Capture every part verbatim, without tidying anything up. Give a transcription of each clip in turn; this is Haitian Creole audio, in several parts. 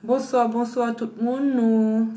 Bonswa, bonswa tout moun. Nou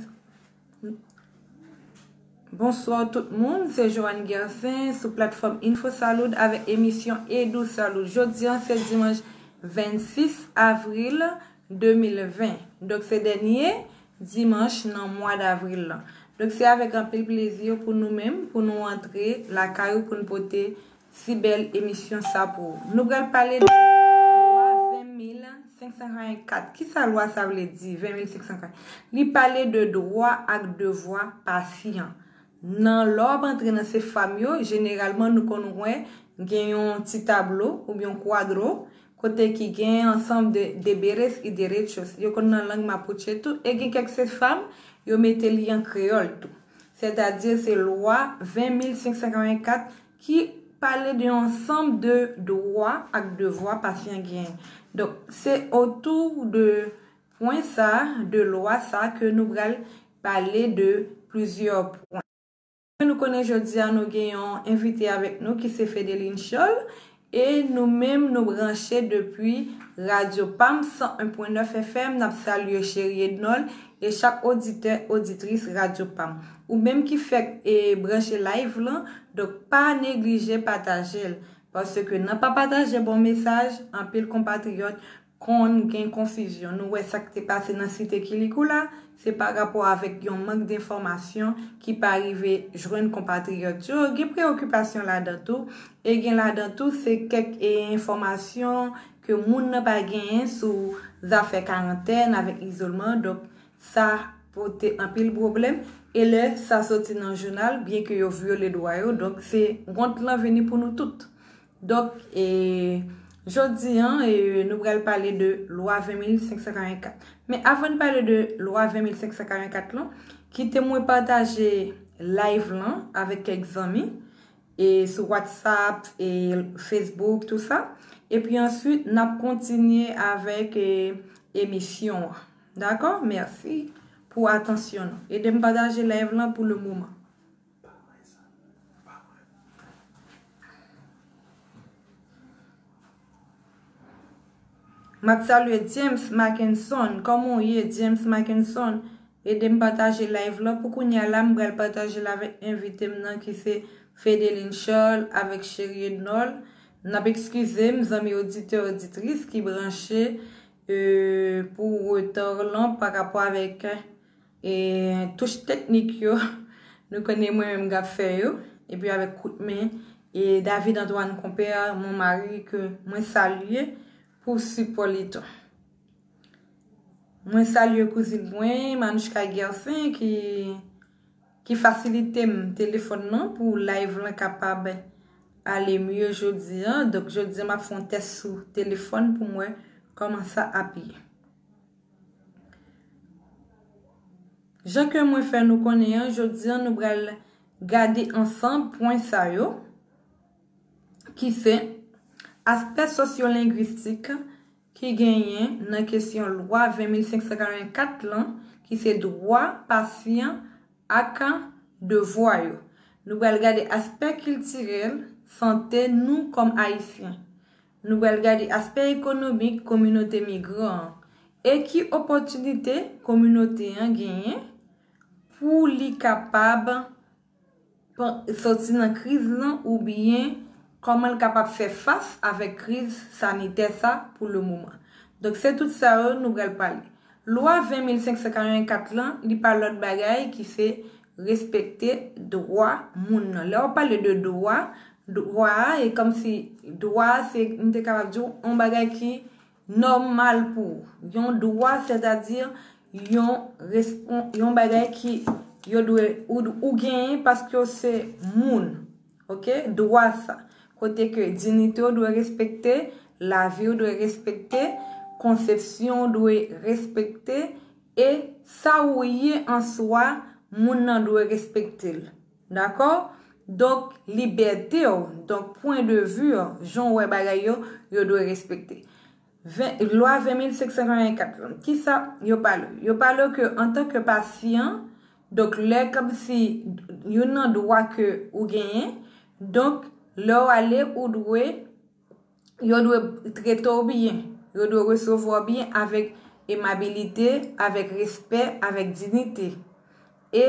Bonswa tout moun, se Joanne Gersin sou platfòm Info Salud avèk emisyon Edou Salud. Jodi an se dimanch vennsis avril de mil ven. Donk se dènye dimanch nan mwa davril lan. Donk se avèk anpil plezi pou nou menm, pou nou antre lakay ou pou nou pote si bèl emisyon sa pou ou. Nou pral pale de lwa ven mil senk san karannkat. Kisa lwa sa vle di, ven mil senk san karannkat? Li pale de dwa ak devwa pasyan. Nan lè w ap antre nan se fanm yo, jeneralman nou konn wè gen yon ti tablo oubyen yon kwadro kote ki gen ansanm de deberes y derechos. Yo konn nan lang mapuche tou, e gen kèk se fanm, yo mete li an kreyòl tou. Sètadi se lwa ven mil senk san karannkat ki pale de yon ansanm de dwa ak devwa pasyan genyen. Donk, se otou de pwen sa, de lwa sa ke nou pral pale de plizyè pwen. Nou konnen jodi a nou gen yon envite avèk nou ki se Fedeline Charles, e nou menm nou branche depi Radyo Pam san en pwen nèf F M. N ap salye Cheri Ednol e chak oditè, oditris Radyo Pam. Ou menm ki fèk e branche live lan, donk pa neglije pataje l. Paske nan pa pataje bon mesaj, anpil konpatriyòt konn gen konfizyon. Nou wè sa k te pase nan Site Kilikou la, se pa rapò avèk yon mank de enfòmasyon ki pa rive jwenn konpatriyòt yo. Gen preyokipasyon ladan tou, e gen ladan tou se kèk e enfòmasyon ke moun nan pa genyen sou zafè karantèn avèk izolman. Donk, sa pote anpil pwoblèm. E lè sa soti nan jounal, byen ke yo vyole dwa yo, donk se wont lan vini pou nou tout. Donk, e, jodi an, e, nou pral pale de lwa ven mil senk san karannkat. Men avan n pale de lwa ven mil senk san karannkat lan, kite mwen pataje live lan avèk kèk zanmi, e, sou WhatsApp, e, Facebook, tou sa. Epi answit, n ap kontinye avèk, e, emisyon an. Dakò? Mèsi pou atansyon nou. Ede m pataje live lan pou le moman. M ap salye James Mackenson. Kòman w ye, James Mackenson? Ede m pataje live lan. Pou kounye a la, m pral pataje l avèk envite m nan ki se Fedeline Charles avèk Cheri Ednol. N ap eskize m, zanmi oditè, oditris ki branche, e, pou reta lan pa rapò avèk e, touch teknik yo, nou konnen mwen menm k ap fè yo, epi avèk kout men, e, David Antoine Compère, mon mari, ke mwen salye pou sipò li tou. Mwen salye kouzin mwen, Manouchka Gersin, ki, ki fasilite m telefòn nan pou live lan kapab ale mye jodi an. Donk, jodi an, m ap fè yon tès sou telefòn pou m wè kòman sa ap ye. Jan ke mwen fè nou konnen an, jodi an nou pral gade ansanm pwen sa yo, ki se aspè sosyolengwistik ki genyen nan kesyon lwa ven mil senk san karannkat lan, ki se dwa pasyan ak devwa yo. Nou pral gade aspè kiltirèl, sante nou kòm Ayisyen. Nou pral gade aspè ekonomik kominote migran an e ki opòtinite kominote an genyen pou li kapab pa-, soti nan kriz lan oubyen kòman l kapab fè fas avèk kriz sanitè sa pou le moman. Donk, se tout sa yo nou pral pale. Lwa ven mil senk san karannkat lan, li pa lòt bagay ki se respekte dwa moun nan. Lè w pale de dwa, dwa a, e kòmsi dwa a, se, m te kapab di w, yon bagay ki nòmal pou ou. Yon dwa, sètadi yon respon-, yon bagay ki yo dwe, ou, ou genyen paske w se moun. Oke? Dwa sa. Kote ke diyite w dwe respekte, lavi w dwe respekte, konsepsyon w dwe respekte, e sa ou ye an swa, moun nan dwe respekte l. Dakò? Donk, libète w, donk, pwen de vi w, jan w wè bagay yo, yo dwe respekte. Ven, lwa ven mil senk san karannkat lan, kisa yo pale? Yo pale ke antanke pasyan, donk, lè kòmsi youn nan dwa ke ou genyen, donk, lè w ale, ou dwe, yo dwe trete w byen, yo dwe resevwa w byen avèk emabilite, avèk respè, avèk diyite. E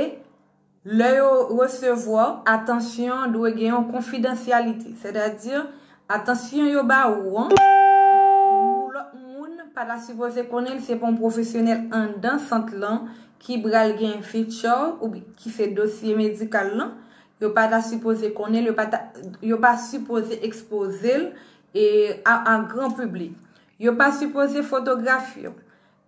lè yo resevwa w, atansyon an dwe gen yon konfidansyalite. Sètadi, atansyon yo ba ou an, lòt moun pa ta sipoze konnen l, se pa yon pwofesyonèl anndan sant lan ki pral gen feature ou ki se dosye medikal lan. Yo pa ta sipoze konnen l, yo pa ta, yo pa sipoze ekspoze l e a, a gran piblik. Yo pa sipoze fotografi w.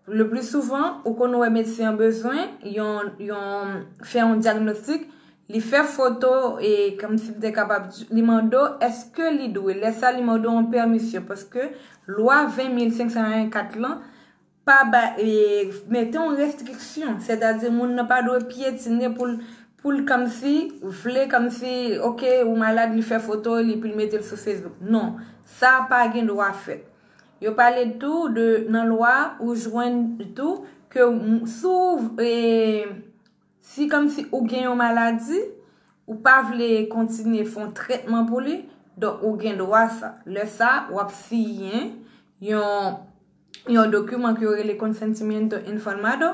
Le pli souvan, ou konn wè medsen an bezwen yon, yon, fè yon dyagnostik, li fè foto e kòmsi m te kapab di, li mande w èske li dwe. Lè sa, li mande w yon pèmisyon, paske lwa ven mil senk san karannkat lan pa ba, e, mete yon restriksyon, sètadi moun nan pa dwe pyetine pou l, pou l kòmsi, vle kòmsi, oke, ou malad, li fè foto, li, pou l mete l sou Facebook. Non, sa pa gen dwa fèt. Yo pale tou de, nan lwa, ou jwenn tou ke m-, si w, e, si kòmsi ou gen yon maladi, ou pa vle kontinye fè yon trètman pou li, donk ou gen dwa sa. Lè sa, w ap siyen yon, yon dokiman ke yo rele consentimiento informado.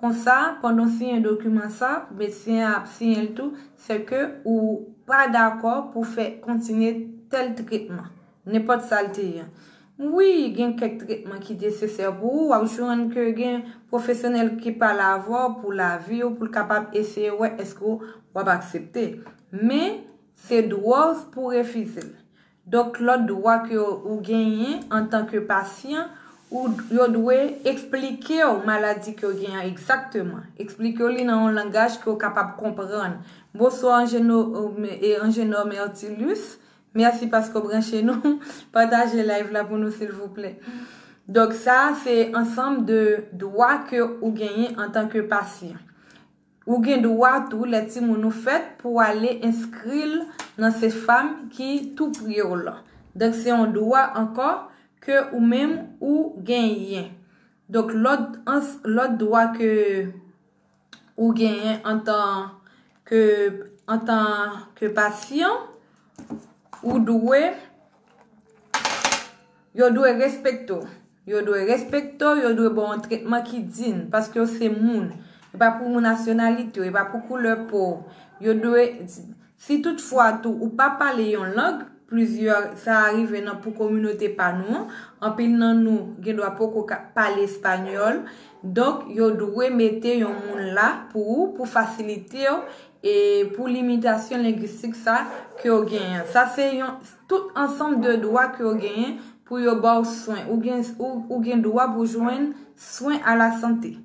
Konsa, pandan w siyen dokiman sa, medsen an ap siyen l tou, se ke ou pa dakò pou fè kontinye tèl trètman, nenpòt sa l te ye. Wi, gen kèk trètman ki nesesè pou ou. W ap jwenn ke gen pwofesyonèl ki pale avè w pou lavi w, pou l kapab eseye wè èske w ap aksepte. Men, se dwa w pou w refize l. Donk, lòt dwa ke ou genyen antanke pasyan, ou, yo dwe eksplike w maladi ke w genyen an egzakteman. Eksplike w li nan yon langaj ke w kapab konprann. Bonswa, Anjeno-, e, Anjenò Mertilus. Mèsi paske w branche nou. Pataje live la pou nou, silvouplè. Donk, sa, se ansanm de dwa ke ou genyen antanke pasyan. Ou gen dwa tou, lè timoun ou fèt, pou w ale enskri l nan CEFAM ki tou pre w lan. Donk, se yon dwa ankò ke ou menm ou genyen. Donk, lòt, ans-, lòt dwa ke ou genyen antan ke, antan ke pasyan, ou dwe, yo dwe respekte w. Yo dwe respekte w, yo dwe ba w yon tretman ki diy, paske w se moun. E pa pou nasyonalite w, e pa pou koulè po w. Yo dwe, si toutfwa tou ou pa pale yon lang, plizyè, sa rive nan, pou kominote pa nou an, anpil nan nou gen dwa poko ka pale espanyòl. Donk, yo dwe mete yon moun la pou ou, pou fasilite w, e pou limitasyon lengwistik sa ke w genyen. Sa se yon, tout ansanm de dwa ke w genyen pou yo ba w swen. Ou gen, ou, ou gen dwa pou jwenn swen a la sante.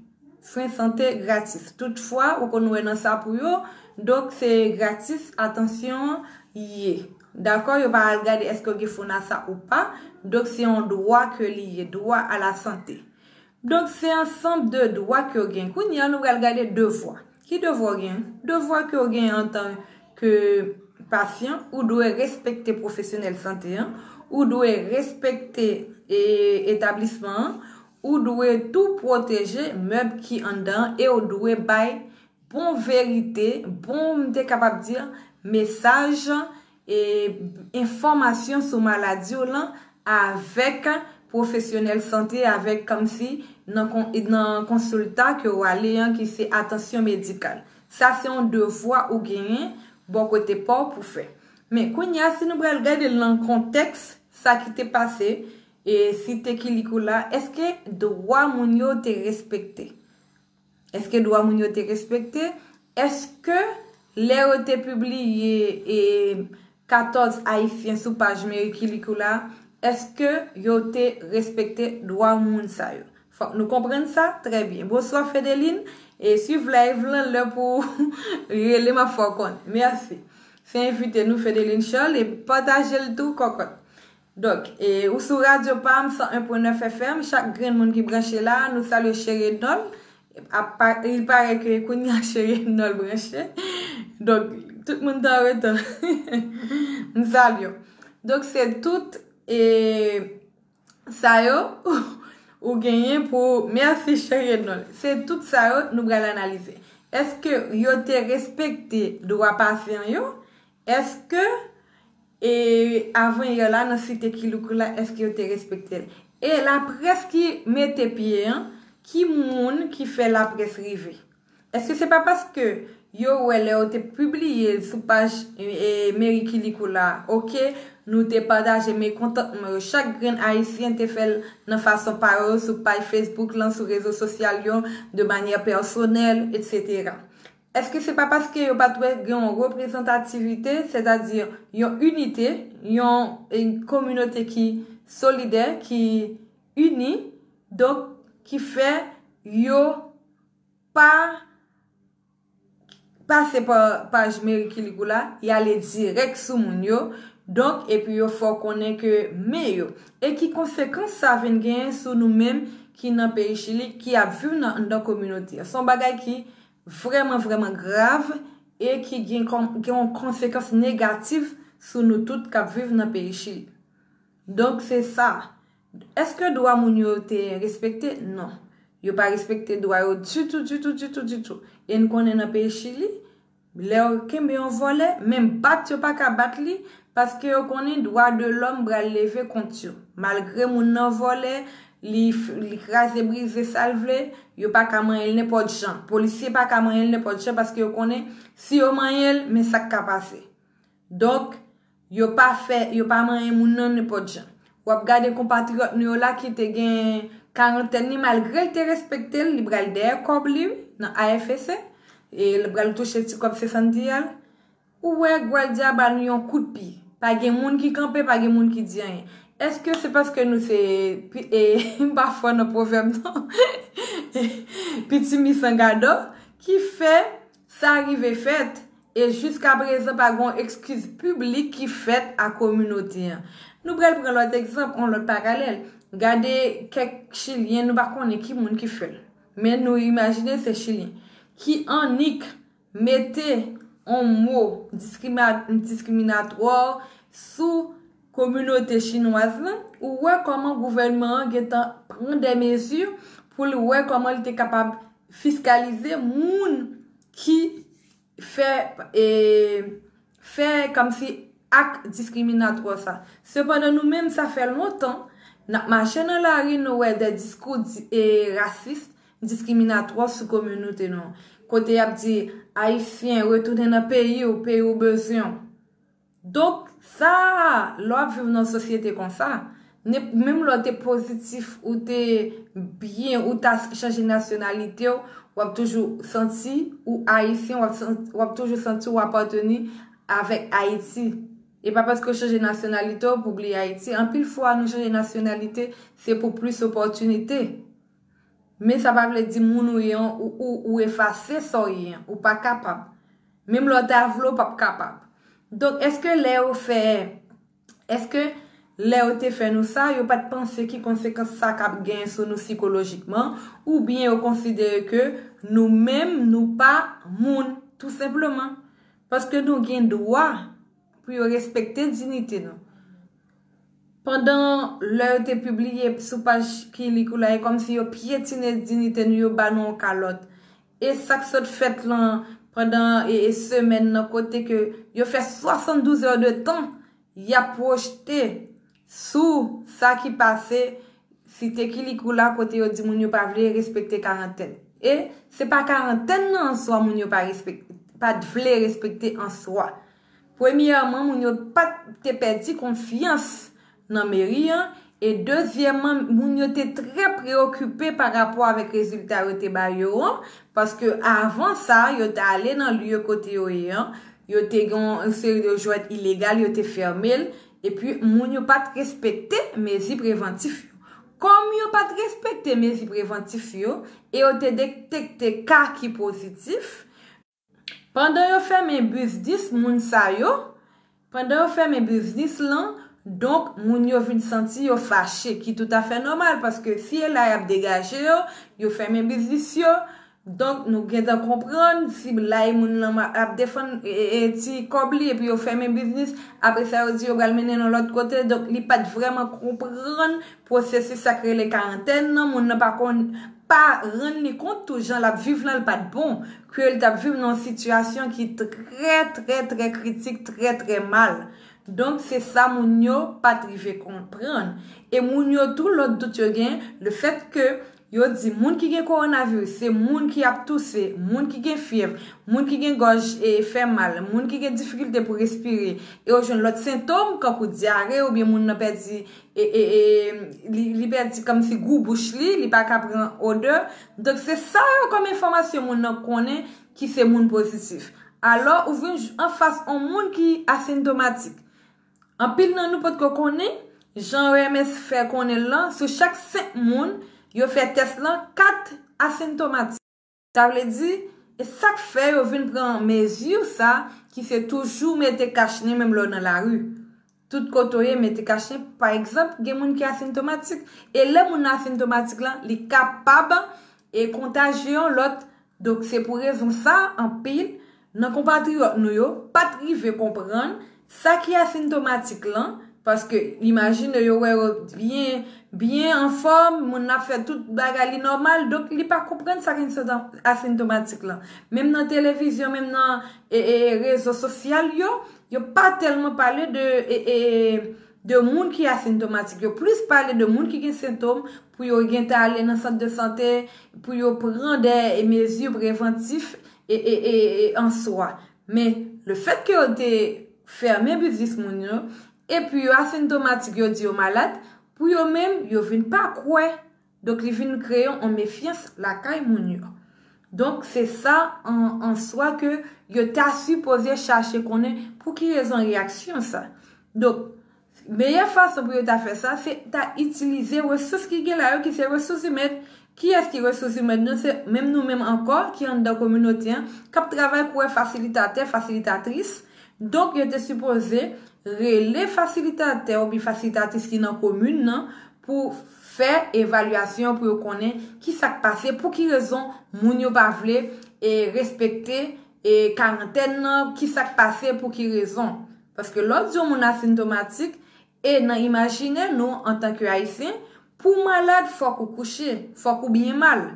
Swen sante gratis. Toutfwa, ou konn wè nan sa pou yo, donk se gratis atansyon an ye. Dakò, yo pa al gade èske w gen FONASA ou pa, donk se yon dwa ke li ye, dwa a la sante. Donk, se ansanm de dwa ke w gen. Kounye a, nou pral gade devwa. Ki devwa w gen? Devwa ke w gen antan ke pasyan, ou dwe respekte pwofesyonèl sante an, ou dwe respekte, e, etablisman an, ou dwe tou pwoteje mèb ki anndan an, e w dwe bay bon verite, bon, m te kapab di, mesaj, e, enfòmasyon sou maladi w lan avèk pwofesyonèl sante, avèk kòmsi nan kon-, nan konsilta ke w ale an, ki se atansyon medikal. Sa se yon devwa ou genyen bò kote pa w pou fè. Men kounye a, si nou pral gade l nan kontèks sa ki te pase, e, Site Kilikou la, èske dwa moun yo te respekte? Èske dwa moun yo te respekte? Èske lè yo te pibliye, e, katòz Ayisyen sou paj Meri Kilikou la, èske yo te respekte dwa moun sa yo? Fòk nou konprann sa trè byen. Bonswa, Fedeline. E swiv live lan lè pou rele m ap fè w konnen. Mèsi. Se envite nou, Fedeline Charles, e pataje l tou, kòkòt. Donk, e, ou sou Radyo Pam san en pwen nèf F M, chak grenn moun ki branche la, nou salye Cheri Ednòl. A pa-, il paraît que kounye a Cheri Ednòl branche. Donk, tout moun t an reta. M salye w. Donk, se tout, e, sa yo ou genyen pou, mèsi Cheri Ednòl. Se tout sa yo nou pral analize. Èske yo te respekte dwa pasyan yo? Èske, e, avanyè la nan Site Kilikou la, èske yo te respekte l? E laprès ki mete pye an, Ki moun ki fè laprès rive? Èske se pa paske yo wè lè yo te pibliye l sou paj e, e, Mary Kilikou la, oke, nou te pataje mekontantman yo, chak grenn Ayisyen te fè l nan fason pa yo sou paj Facebook lan, sou rezo sosyal yo, de manyè pèsonèl, etsetera. Èske se pa paske yo pa t wè gen yon reprezantativite, sètadi yon inite, yon, yon kominote ki solidè, ki ini, donk ki fè yo pa pase pa paj Mary Kilikou la, y ale dirèk sou moun yo, donk epi yo fè w konnen ke men yo. E ki konsekans sa vin genyen sou nou menm ki nan peyi Chili, ki ap viv nan anndan kominote a? Se yon bagay ki vrèman, vrèman grav e ki gen kòm, gen yon konsekans negatif sou nou tout k ap viv nan peyi Chili. Donk, se sa. Èske dwa moun yo te respekte? Non. Yo pa respekte dwa yo ditou, ditou, ditou, ditou. E n konnen nan peyi Chili, lè yo kenbe yon vòlè, menm bat yo pa ka bat li, paske yo konnen dwa de lòm pral leve kont yo. Malgre moun nan vòlè, li, f- li kraze brize sa l vle, yo pa ka manyen l nenpòt jan. Polisye pa ka manyen l nenpòt jan, paske yo konnen si yo manyen l, men sa k ka pase. Donk, yo pa fè, yo pa manyen moun nan nenpòt jan. W ap gade konpatriyòt nou yo la ki te gen karantèn li, malgre l te respekte l, li pral dèyè kòb li nan A F S, e l pral touche ti kòb sesannti a l. Ou wè, Guardia ba nou yon kout pye. Pa gen moun ki kanpe, pa gen moun ki di anyen. Èske se paske nou se, pi- e, m pa fò nan pwovèb non, piti mi san gado, ki fè sa rive fèt, e jiskaprezan pa gen yon ekskiz piblik ki fèt a kominote an. Nou pral pran lòt egzanp, yon lòt paralèl. Gade kèk Chilyen, nou pa konnen ki moun ki fè l. Men nou imajine se Chilyen. Ki annik mete yon mo diskrima- diskriminatwa sou kominote chinwaz lan, ou wè kòman gouvènman an gentan pran de mezi pou l wè kòman l te kapab fiskalize moun ki fè, e, fè kòmsi ak diskriminatwa sa. Sepandan, nou menm, sa fè lontan n ap mache nan lari, nou wè de diskou di- e, rasis, diskriminatwa sou kominote nou. Kote y ap di, Ayisyen, retounen nan peyi w, peyi w bezwen w. Donk, sa, lè w ap viv nan yon sosyete konsa, ne- menm lè w te pozitif, ou te byen, ou ta chanje nasyonalite w, w ap toujou santi ou ayisyen, w ap san- w ap toujou santi w apateni avèk Ayiti. E pa paske w chanje nasyonalite w pou w bliye Ayiti. Anpil fwa, nou chanje nasyonalite, se pou plis opòtinite. Men sa pa vle di moun ou ye an, ou, ou, ou efase sa w ye an. Ou pa kapab. Menm lè w ta vle, w p ap kapab. Donk, èske lè yo fè, èske lè yo te fè nou sa, yo pa t panse ki konsekans sa k ap genyen sou nou sikolojikman, oubyen yo konsidere ke nou menm, nou pa moun, tou senpleman? Paske nou gen dwa pou yo respekte diyite nou. Pandan lè yo te pibliye sou paj Kilikou la, e kòmsi yo pyetine diyite nou, yo ba nou yon kalòt. E sa k sot fèt lan pandan e, e semèn nan, kote ke yo fè swasanndouz è de tan y ap pwojte sou sa ki pase Site Kilikou la, kote yo di moun yo pa vle respekte karantèn. E se pa karantèn nan an swa moun yo pa respekte, pa t vle respekte an swa. Premyèman, moun yo pa t te pèdi konfyans nan meri an, e dezyèmman, moun yo te trè preokipe pa rapò avèk rezilta yo te ba yo an, paske avan sa, yo te ale nan lye kote yo ye an, yo te gen yon seri de jwèt ilegal, yo te fèmen l, epi moun yo pa t respekte mezi prevantif yo. Kòm yo pa t respekte mezi prevantif yo, e yo te detekte ka ki pozitif, pandan yo fèmen biznis moun sa yo, pandan yo fèmen biznis lan, donk moun yo vin santi yo fache, ki toutafè nòmal, paske si e la y ap degaje yo, yo fèmen biznis yo, donk nou gentan konprann si la e moun lan ma- ap defann e, e, e ti kòb li epi yo fèmen biznis, apre sa yo di yo pral mennen l yon lòt kote, donk li pa t vrèman konprann pwosesis sa k rele karantèn nan, moun nan pa konn, pa rann li kont tou jan l ap viv lan, l pa t bon, ke l t ap viv nan yon sitiyasyon ki trè, trè, trè kritik, trè, trè mal. Donk, se sa moun yo pa t rive konprann. E moun yo tou, lòt dout yo gen, le fèt ke Yo di moun ki gen kowonaviris se moun ki ap touse, moun ki gen fyèv, moun ki gen gòj e fè mal, moun ki gen difikilte pou respire, e yo jwenn lòt sentòm kankou dyare oubyen moun nan pèdi e, e, e, li, li pèdi kòmsi gou bouch li, li pa ka pran odè. Donk se sa yo kòm enfòmasyon moun nan konnen ki se moun pozitif. Alò ou vin anfas yon moun ki asentomatik. Anpil nan nou potko konnen, jan O M S fè konnen l lan, sou chak senk moun, yo fè tès lan, kat asentomatik. Sa vle di, e sa k fè yo vin pran mezi sa ki se toujou mete kachnen menm lè w nan lari. Tout kote w ye, mete kachnen. Pa egzanp, gen moun ki asentomatik. E lè moun nan asentomatik lan, li kapab e kontajye yon lòt. Donk se pou rezon sa, anpil nan konpatriyòt nou yo pa t rive konprann sa ki asentomatik lan, paske imajine yo wè yo byen, byen anfòm, moun nan ap fè tout bagay li nòmal, donk li pa konprann sa ki asentomatik lan. Menm nan televizyon, menm nan e, e, rezo sosyal yo, yo pa tèlman pale de, e, e, de moun ki asentomatik. Yo plis pale de moun ki gen sentòm pou yo gentan ale nan sant de sante, pou yo pran de mezi prevantif e, e, e, e, an swa. Men, lefèt ke yo te fèmen biznis moun yo, epi yo asentomatik, yo di yo malad, pou yo menm, yo vin pa kwè. Donk, li vin kreye yon mefyans lakay moun yo. Donk, se sa an, an swa ke yo ta sipoze chache konnen pou ki rezon reyaksyon sa. Donk, meyè fason pou yo ta fè sa, se ta itilize resous ki gen la yo, ki se resous imèn. Kiyès ki resous imèn? Nou se menm nou menm ankò ki anndan kominote an, k ap travay kou wè fasilitatè, fasilitatris. Donk, yo te sipoze rele fasilitatè oubyen fasilitatris ki nan komin nan pou fè evalyasyon, pou yo konnen ki sa k pase, pou ki rezon moun yo pa vle e respekte e karantèn nan, ki sa k pase, pou ki rezon. Paske lè w di yon moun asentomatik, e nan imajinè nou antanke Ayisyen, pou w malad, fòk ou kouche, fòk ou byen mal.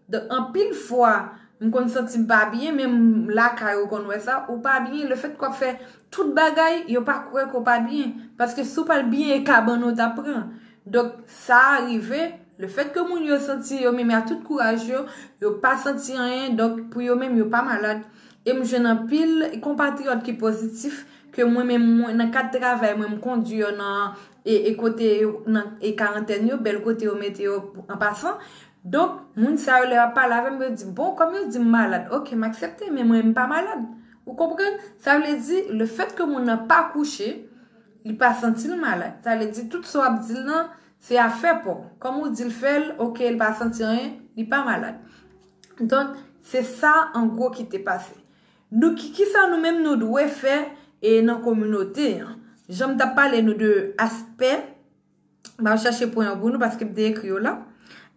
Donk, anpil fwa, m konn santi m pa byen, menm lakay ou konn wè sa, ou pa byen, lefèt ke w ap fè tout bagay, yo pa kwè ke w pa byen. Paske si w pral byen, e kabann ou t ap pran. Donk, sa rive, lefèt ke moun yo santi yo menm a tout kouraj yo, yo pa santi anyen, donk, pou yo menm, yo pa malad. E m jwenn anpil konpatriyòt ki pozitif, ke mwen menm, mwen, nan kad travay mwen, m kondui yo nan, e, e kote, nan, e karantèn yo, bèl kote yo mete yo an pasan. Donk, moun sa yo, lè y ap pale avè m, yo di, bon, kòm yo di m malad, oke, m aksepte, men mwen, m pa malad. Ou konprann? Sa vle di, lefèt ke moun nan pa kouche, li pa santi l malad. Sa vle di, tout sa w ap di l lan, se afè pa w. Kòm ou di l fè l, oke, l pa santi anyen, li pa malad. Donk, se sa, an gwo, ki te pase. Nou, ki, kisa nou menm nou dwe fè e nan kominote an? Jan m t ap pale nou de aspè, m ap chache pwen an pou nou paske m te ekri yo la.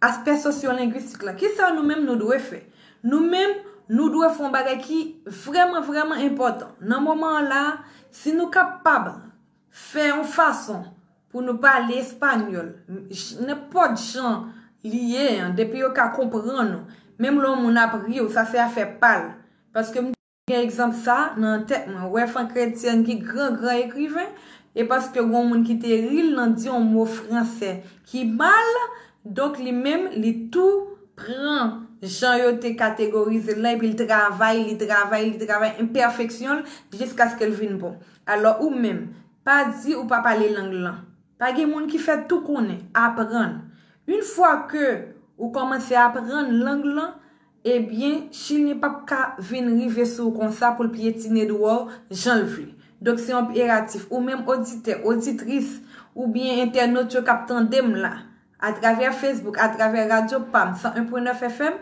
Aspè sosyolengwistik la. Kisa nou menm nou dwe fè? Nou menm, nou dwe fè yon bagay ki vrèman, vrèman enpòtan. Nan moman an la, si nou kapab fè yon fason pou nou pale espanyòl, nenpòt jan li ye an, depi yo ka konprann ou, menm lè yon moun ap ri w, sa se afè pa l. Paske m gen egzanp sa nan tèt mwen. Wè Franck Etienne ki gran, gran ekriven, e paske gon moun ki te ri l nan di yon mo fransè ki mal, donk li menm, li tou pran jan yo te kategorize l lan, epi l travay, li travay, li travay enpèfeksyon l jiskaske l vin bon. Alò, ou menm, pa di ou pa pale lang lan. Pa gen moun ki fè tou konnen, aprann. Yon fwa ke ou kòmanse aprann lang lan, ebyen, chilyen p ap ka vin rive sou ou konsa pou l pyetine dwa w jan l vle. Donk, se yon enperatif. Ou menm oditè, oditris, oubyen entènot yo k ap tande m la, atravè Facebook, atravè radyo pa m, san en pwen nèf F M,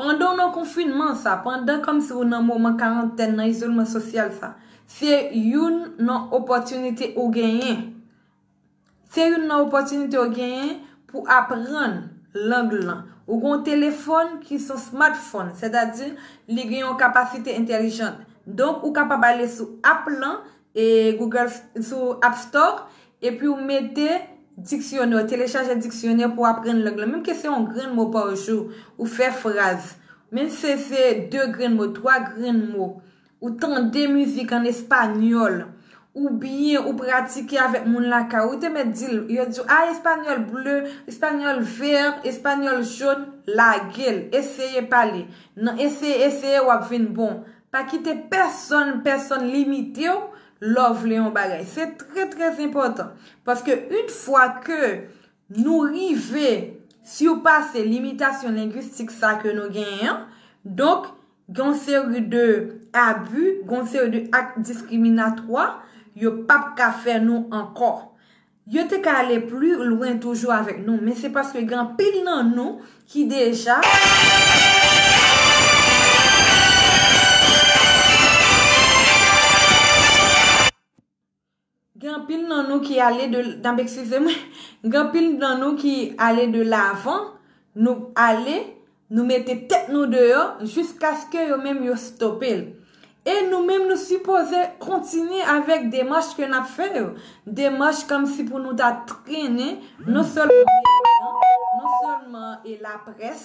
pandan w nan konfinman sa, pandan kòmsi ou nan moman karantèn, nan izolman sosyal sa, se youn nan opòtinite ou genyen. Se youn nan opòtinite w genyen pou aprann lang lan. Ou gen yon telefòn ki se yon smartphone, sètadi li gen yon kapasite entèlijant. Donk, ou kapab ale sou app lan, e Google, sou App Store, epi ou mete diksyonè, ou telechaje diksyonè pou aprann lang lan. Menm ke se yon grenn mo pa jou, ou fè fraz. Menm se, se de grenn mo, twa grenn mo. Ou tande mizik an espanyòl, oubyen ou pratike avèk moun lakay ou, ou te mèt di l, yo di w, a, espanyòl ble, espanyòl vè, espanyòl jòn, lage l, eseye pale. Nan eseye, eseye, w ap vin bon. Pa kite pèsonn, pèsonn limite w lè w vle yon bagay. Se trè, trè enpòtan. Paske yon fwa ke nou rive sipase limitasyon lengwistik sa ke nou genyen an, donk, gen yon seri de abi, gen yon seri de ak diskriminatwa, yo p ap ka fè nou ankò. Yo te ka ale pli lwen toujou avèk nou, men se paske gen anpil nan nou ki deja Gen anpil nan nou ki ale de, n ap eskize mwen, gen anpil nan nou ki ale de lavan, nou ale, nou mete tèt nou deyò, jiskaske yo menm yo stope l. E nou menm nou sipoze kontinye avèk demach ke n ap fè yo. Demach kòmsi pou nou ta trennen, non sèlman, non sèlman e laprès,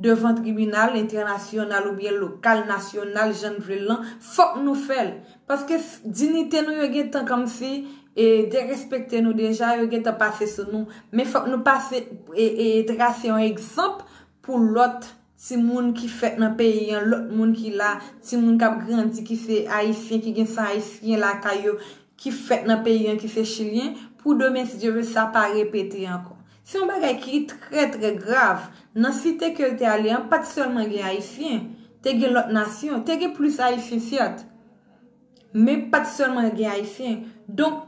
devan tribinal entènasyonal oubyen lokal, nasyonal, jan n vle l lan, fòk nou fè l. Paske s- dinite nou yo gentan kòmsi e derespekte nou deja, yo gentan pase sou nou. Men fòk nou pase e, e trase yon egzanp pou lòt timoun ki fèt nan peyi an, lòt moun ki la, timoun k ap grandi ki se ayisyen, ki gen san ayisyen lakay yo, ki fèt nan peyi an ki se chilyen, pou demen, si Dye vle, sa pa repete ankò. Se yon bagay ki trè, trè grav. Nan site ke l te ale an, pa t sèlman gen ayisyen, te gen lòt nasyon, te gen plis ayisyen, sèt. Men pa t sèlman gen ayisyen. Donk,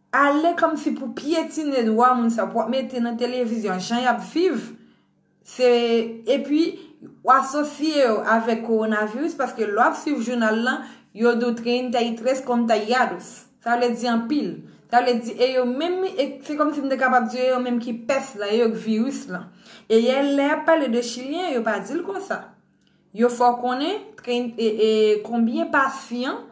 ale kòmsi pou pyetine dwa moun sa, pou w ap mete nan televizyon jan y ap viv, Se, epi, w asosye yo avèk kowonaviris, paske lè w ap swiv jounal lan, yo di w treinta y tres contagiados. Sa vle di anpil. Sa vle di, e yo menm, e se kòmsi m te kapab di yo, yo menm ki pès lan, e yo k viris lan. E yè, lè y ap pale de chilyen, yo pa di l konsa. Yo fè w konnen, tren- e, e, konbyen pasyan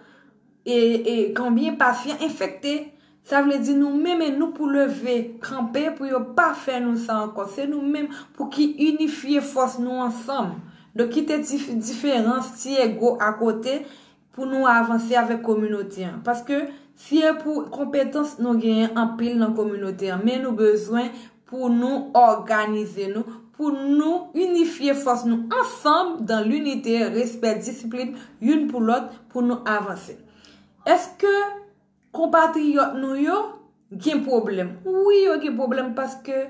e, e konbyen pasyan enfekte. Sa vle di nou menm e nou pou leve kanpe pou yo pa fè nou sa ankò. Se nou menm pou ki inifye fòs nou ansanm. Donk kite ti diferans, ti ego akote pou nou avanse avèk kominote an. Paske si e pou konpetans nou genyen anpil nan kominote an, men nou bezwen pou nou òganize nou, pou nou inifye fòs nou ansanm dan linite, respè, disiplin, youn pou lòt, pou nou avanse. Èske konpatriyòt nou yo gen pwoblèm? Wi, yo gen pwoblèm paske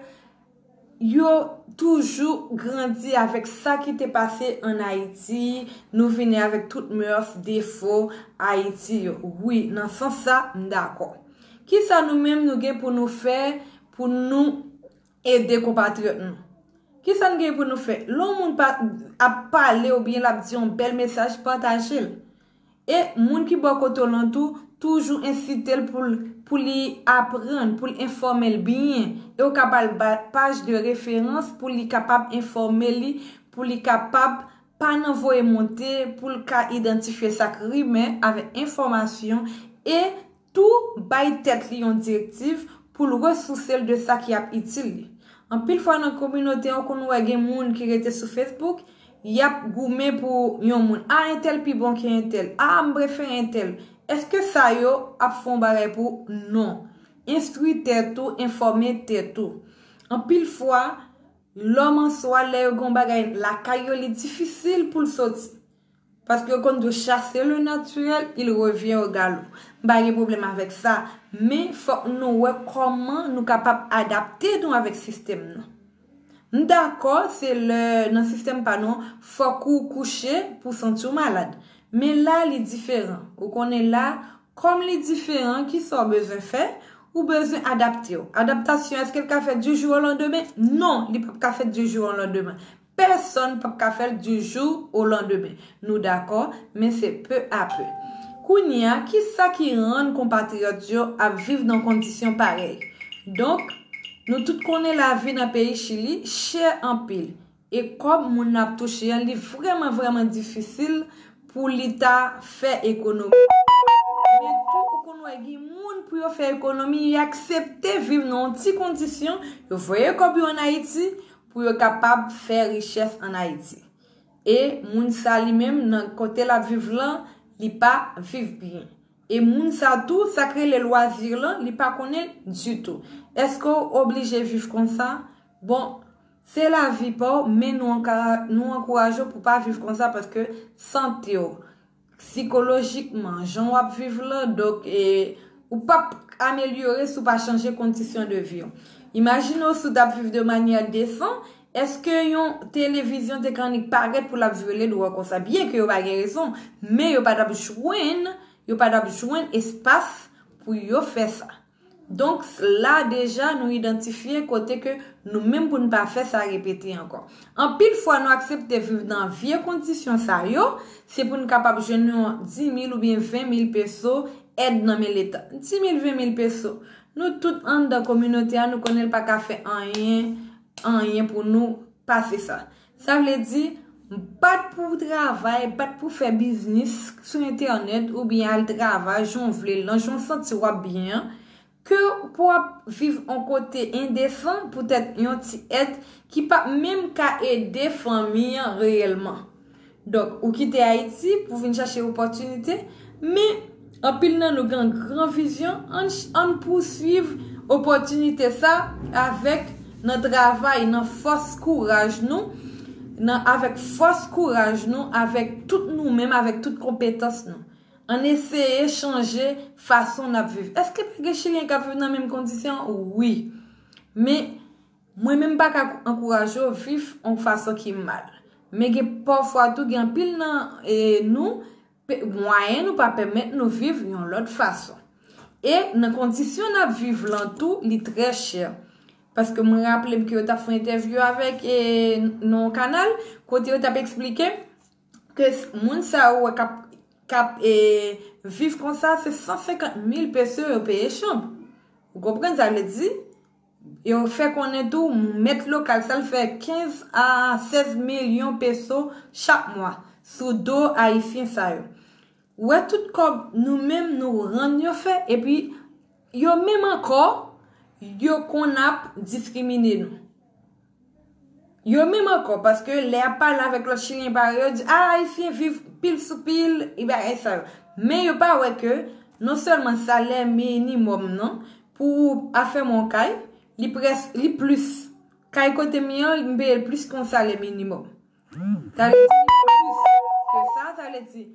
yo toujou grandi avèk sa ki te pase ann Ayiti, nou vini avèk tout mœurs, defo Ayiti yo. Wi, nan sans sa, m dakò. Kisa nou menm nou gen pou nou fè pou nou ede konpatriyòt nou? Kisa n gen pou nou fè? Lè yon moun pa, ap pale oubyen l ap di yon bèl mesaj, pataje l. E moun ki bò kote w lan tou, toujou ensite l pou l, pou li aprann, pou l enfòme l byen. E w ka ba l ba- paj de referans pou li kapab enfòme li, pou li kapab pa nan voye monte, pou l ka idantifye sa k rimè avèk enfòmasyon e tou bay tèt li yon direktiv pou l resouse l de sa ki ap itil li. Anpil fwa nan kominote an, ou konn wè gen moun ki rete sou Facebook, y ap goumen pou yon moun. A, entèl pi bon ke entèl. A, m prefere entèl. Èske sa yo ap fè yon bagay pou ou? Non. Enstwi tèt ou, enfòme tèt ou. Anpil fwa, lòm an swa, lè yo gen yon bagay lakay yo, li difisil pou l soti. Paske yo konn di w chasser le naturel, il revient au galop. M pa gen pwoblèm avèk sa, men fòk nou wè kòman nou kapab adapte nou avèk sistèm nan. M dakò, se lè nan sistèm pa nou an, fòk ou kouche pou w santi w malad. Men la, li diferan. Ou konnen la, kòm li diferan, kisa w bezwen fè? Ou bezwen adapte w. Adaptasyon, èske l ka fèt du jour au lendemain? Non, li p ap ka fèt du jour au lendemain. Pèsonn p ap ka fè l du jour au lendemain. Nou dakò, men se peu à peu. Kounye a, kisa ki rann konpatriyòt yo ap viv nan kondisyon parèy? Donk, nou tout konnen lavi nan peyi Chili chè anpil. E kòb moun nan ap touche an, li vrèman, vrèman difisil pou li ta fè ekonomi. Men tou, ou konn wè gen moun pou yo fè ekonomi, y aksepte viv nan yon ti kondisyon, yo voye kòb yo ann Ayiti pou yo kapab fè richès ann Ayiti. E moun sa li menm, nan kote l ap viv lan, li pa viv byen. E moun sa tou, sa k rele lwazi lan, li pa konnen l ditou. Èske w oblije viv konsa? Bon, se lavi pa w, men nou ankara-, nou ankouraje w pou w pa viv konsa paske sante w, sikolojikman, jan w ap viv lan, donk, e, ou p ap amelyore si w pa chanje kondisyon de vi w. Imajine w si w t ap viv de manyè desan, èske yon televizyon te ka annik parèt pou l ap vyole dwa w konsa? Byen ke yo pa gen rezon, men yo pa t ap jwenn, yo pa t ap jwenn espas pou yo fè sa. Donk, la deja, nou idantifye kote ke nou menm pou n pa fè sa repete ankò. Anpil fwa, nou aksepte viv nan vye kondisyon sa yo, se pou n kapab jwenn yon dis mil oubyen ven mil peso èd nan men Leta. Dis mil, ven mil peso. Nou tout anndan kominote a, nou konnen l pa ka fè anyen, anyen pou nou pase sa. Sa vle di, bat pou w travay, bat pou w fè biznis sou entènèt oubyen al travay jan w vle, lan jan w santi w ap byen an, ke pou w ap viv yon kote endesan poutèt yon ti èd ki p ap menm ka ede fanmi an reyèlman. Donk, ou kite Ayiti pou vin chache opòtinite, men anpil nan nou gen gran vizyon, ann, ann pouswiv opòtinite sa avèk, nan travay, nan fòs kouraj nou, nan, avèk fòs kouraj nou, avèk tout nou menm, avèk tout konpetans nou. Ann eseye chanje fason n ap viv. Èske pa gen Chilyen k ap viv nan menm kondisyon? Wi. Men, mwen menm pa ka ankouraje w viv yon fason ki mal. Men gen pafwa tou, gen anpil nan, e, nou, pe-, mwayen nou pa pèmèt nou viv yon lòt fason. E nan kondisyon n ap viv lan tou, li trè chè. Paske mwen raple m ke yo t ap fè entèvyou avèk, e, nan yon kanal, kote yo t ap eksplike ke s-, moun sa yo wè k ap, k ap, e, viv konsa, se san senkant mil peso yo peye chanm. Ou konprann sa vle di? Yo fè konnen tou, mèt lokal sa l fè kenz a sèz milyon peso chak mwa sou do ayisyen sa yo. Ou wè tout kòb nou menm nou rann yo fè, epi yo menm ankò, yo konn ap diskrimine nou. Yo menm ankò, paske lè y ap pale avèk lòt Chilyen parèy yo, di, "A, Ayisyen viv pil sou pil, e bagay sa yo." Men yo pa wè ke non sèlman salè minimòm nan, pou afèmen yon kay, li près-, li plis. Kay kote m ye an, m peye l plis ke yon salè minimòm. Sa vle di li plis ke sa, sa vle di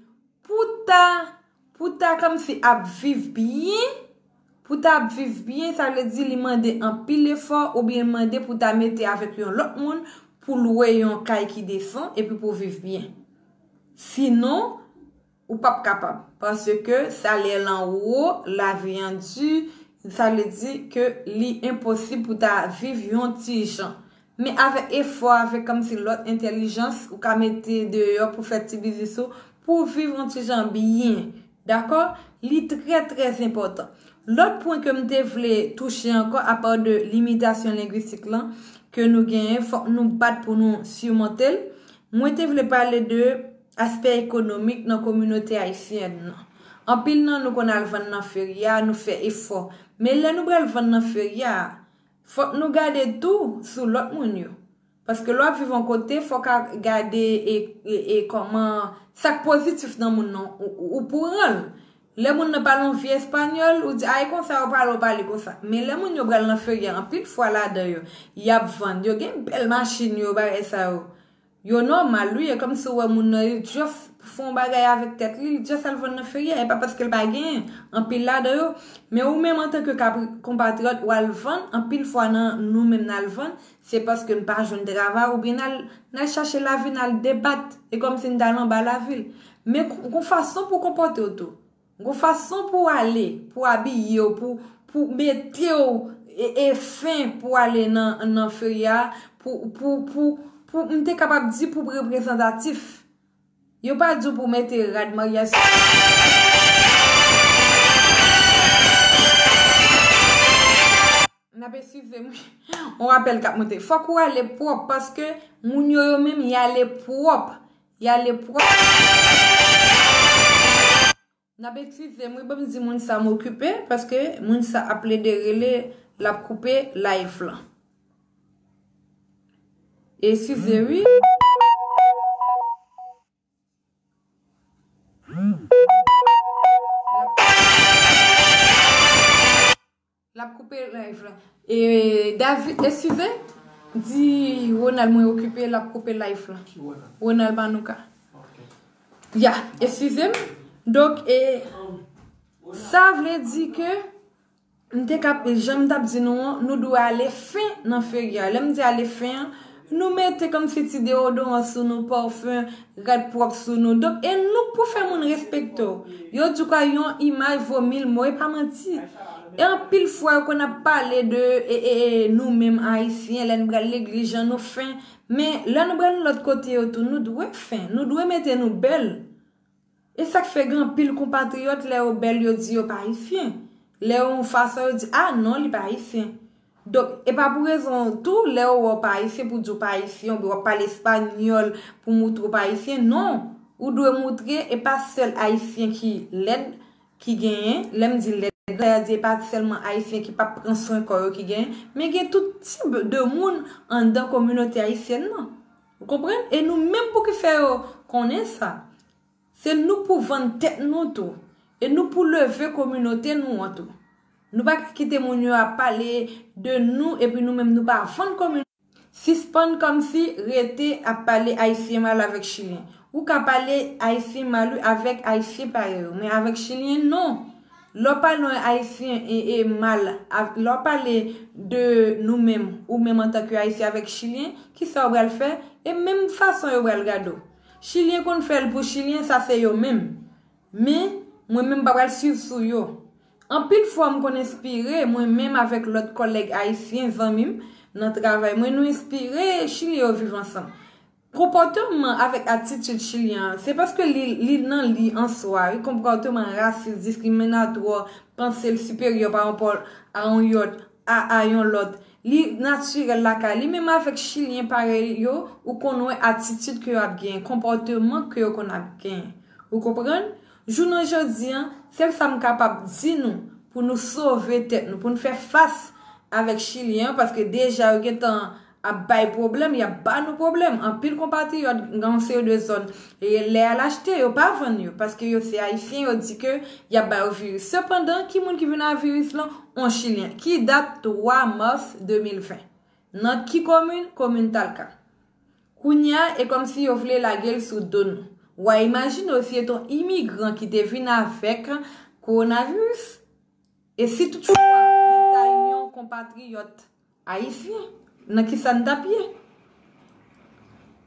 pou ta, pou ta kòmsi ap viv byen, pou ta ap viv byen, sa vle di li mande anpil efò oubyen mande pou ta mete avèk yon lòt moun pou lwe yon kay ki desan epi pou viv byen. Sinon, ou p ap kapab, paske salè lan wo, lavi an di, sa vle di ke li enposib pou ta viv yon ti jan. Men avèk efò, avèk kòmsi lòt entèlijans, ou ka mete deyò pou fè ti biznis ou, pou w viv yon ti jan byen. Dakò? Li trè, trè enpòtan. Lòt pwen ke m te vle touche ankò, apa de limitasyon lengwistik lan ke nou genyen, fòk nou bat pou nou sirmonte l. Mwen te vle pale de aspè ekonomik nan kominote ayisyèn nan. Anpil nan nou konn al vann nan feri a, nou fè efò. Men lè nou pral vann nan feri a, fòk nou gade tou sou lòt moun yo. Paske lè w ap viv yon kote, fòk w gade e, e, e kòman, sa k pozitif nan moun nan, ou, ou, ou pran l. Lè moun nan pale yon vye espanyòl, ou di, "A, e konsa yo pale, yo pale konsa." Men lè moun yo pral nan feri a, anpil fwa ladan yo, y ap vann. Yo gen bèl machin yo, bagay sa yo. Yo nòmal, wi, e kòmsi w wè moun nan, li just fè yon bagay avèk tèt li, li just al vann nan feri a, e pa paske l pa genyen, anpil ladan yo. Men ou menm antanke kapri-, konpatriyòt, w al vann, anpil fwa nan nou menm n al vann, se paske n pa jwenn travay, oubyen n al, n al chache lavi, n al debat, e kòmsi n t al anba lavi l. Men gon fason pou w konpòte w tou. Gon fason pou w ale, pou w abiye w, pou, pou mete w e, e fen pou w ale nan, nan feri a, pou, pou, pou, pou, m te kapab di pou reprezantatif. Yo pa di w pou w mete rad maryaj sou. N ap eskize m, wi. On rapèl k ap monte. Fòk ou ale pwòp, paske moun yo, yo menm, y ale pwòp. Y ale pwòp. N ap eskize m, wi, ban m di moun sa m okipe, paske moun sa ap plede rele, l ap koupe live lan. Eskize, wi. Koupe live la. E David, eskize, di Ronald mwen okipe, l ap koupe live la. Ki Ronald? Ronald Manouka. Ok. Ya, eskize m. Donk, e, sa vle di ke m te kap, jan m t ap di nou an, nou dwe ale fen nan feri a. Lè m di ale fen an, nou mete kòmsi ti deodoran sou nou, pafen, rad pwòp sou nou. Donk, e nou k pou fè moun respekte w. Yo di w kwa yon imaj vo mil mo, e pa manti. E anpil fwa, yo konn ap pale de, e, e, e, nou menm Ayisyen, lè n pral legliz, jan nou fen. Men, lè nou pral lòt kote yo tou, nou dwe fen. Nou dwe mete nou bèl. E sa k fè gen anpil konpatriyòt, lè yo bèl, yo di yo pa Ayisyen. Lè yo yon fason, yo di, a non, li pa Ayisyen. Donk, e pa pou rezon tou, lè yo wè w pa Ayisyen, pou di w pa Ayisyen, oubyen w ap pale espanyòl pou moutre w pa Ayisyen. Non, ou dwe moutre, e pa sèl Ayisyen ki lèd ki genyen. Lè m di lèd, sa vle di e pa sèlman Ayisyen ki p ap pran swen kò yo ki genyen, men gen tout tip de moun anndan kominote ayisyèn nan. Ou konprann? E nou menm pou ki fè yo konnen sa. Se nou pou vann tèt nou tou. E nou pou leve kominote nou an tou. Nou pa ka kite moun yo ap pale de nou epi nou menm nou pa vann kominote. Sispann kòmsi rete ap pale Ayisyen mal avèk Chilyen. Ou ka pale Ayisyen mal wi avèk Ayisyen parèy ou, men avèk Chilyen non. Lè w pale yon Ayisyen e, e mal, av- lè w pale de nou menm, ou menm antanke Ayisyen avèk Chilyen, kisa w pral fè? E menm fason yo pral gade w. Chilyen konn fè l pou Chilyen, sa se yo menm. Men, mwen menm m pa pral swiv sou yo. Anpil fwa m konn enspire, mwen menm avèk lòt kòlèg ayisyen, zanmi m, nan travay mwen, nou enspire Chilyen yo viv ansanm. Konpòteman avèk atitid Chilyen an, se paske li, li nan li an swa, wi, konpòteman rasis, diskriminatwa, panse l siperyè pa rapò a yon yòt, a, a yon lòt. Li natirèl lakay li, menm avèk Chilyen parèy yo, ou konn wè atitid ke yo ap genyen, konpòteman ke yo konn ap genyen. Ou konprann? Jounen jodi an, sèl sa m kapab di nou, pou nou sove tèt nou, pou nou fè fas avèk Chilyen an, paske deja yo gentan ap bay pwoblèm, y ap ba nou pwoblèm. Anpil konpatriyòt nan yon seri de zòn, e lè y al achte, yo pa vann yo, paske yo se Ayisyen, yo di ke y ap ba yo viris. Sepandan, ki moun ki vin ak viris lan? On Chilyen, ki dat twa mas de mil ven. Nan ki komin? Komin Talka. Kounye a, e kòmsi yo vle lage l sou do nou. W a imajine w si e t on imigran ki te vin avèk kowonaviris, e si toutfwa li ta yon konpatriyòt ayisyen, nan kisa n t ap ye?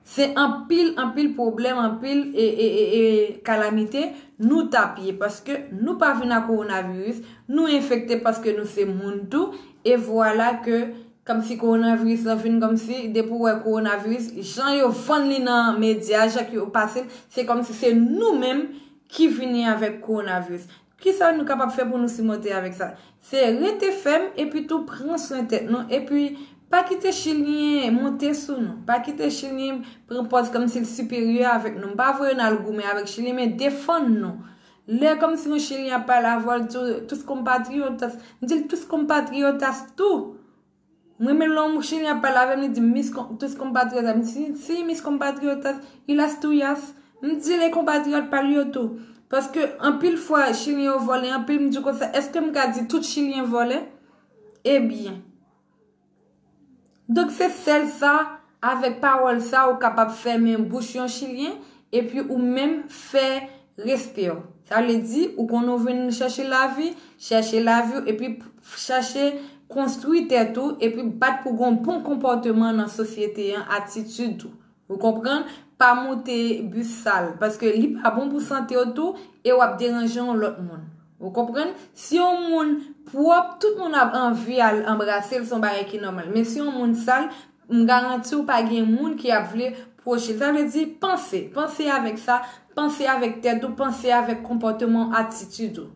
Se anpil, anpil pwoblèm, anpil e, e, e, e kalamite nou t ap ye, paske nou pa vin ak kowonaviris, nou enfekte paske nou se moun tou, e vwala ke kòmsi kowonaviris lan vin kòmsi, depi w wè kowonaviris, jan yo vann li nan medya, jan ke yo pase l, se kòmsi se nou menm ki vini avèk kowonaviris. Kisa nou kapab fè pou nou simonte avèk sa? Se rete fèm epi tou pran swen tèt nou, epi pa kite Chilyen monte sou nou. Pa kite Chilyen pran pòz kòmsi l siperyè avèk nou. M pa voye n al goumen avèk Chilyen, men defann nou. Lè kòmsi yon Chilyen ap pale avè w, l di w, tus compatriotas, m di l, tus compatriotas tou. Mwen menm lè yon Chilyen ap pale avè m, li di m, mis com- tus compatriotas. M di, si, si, mis compatriotas, y las tuyas. M di l, e konpatriyòt pa l yo tou. Paske anpil fwa, Chilyen yo vòlè anpil, m di konsa, èske m ka di tout Chilyen vòlè? Ebyen. Donk, se sèl sa, avèk pawòl sa, ou kapab fèmen bouch yon Chilyen, epi ou menm fè respè w. Sa vle di, ou konn ou vin chèche lavi, chèche lavi w, epi p- chache konstwi tèt ou, epi bat pou gon bon konpòteman nan sosyete an, atitid ou. Ou konprann? Pa moute bis sal, paske li pa bon pou sante w tou, e w ap deranje yon lòt moun. Ou konprann? Si yon moun pwòp, tout moun ap anvi al anbrase l, se yon bagay ki nòmal. Men si yon moun sal, m garanti w pa gen moun ki ap vle pwoche l. Sa vle di, panse, panse avèk sa, panse avèk tèt ou, panse avèk konpòteman w, atitid ou.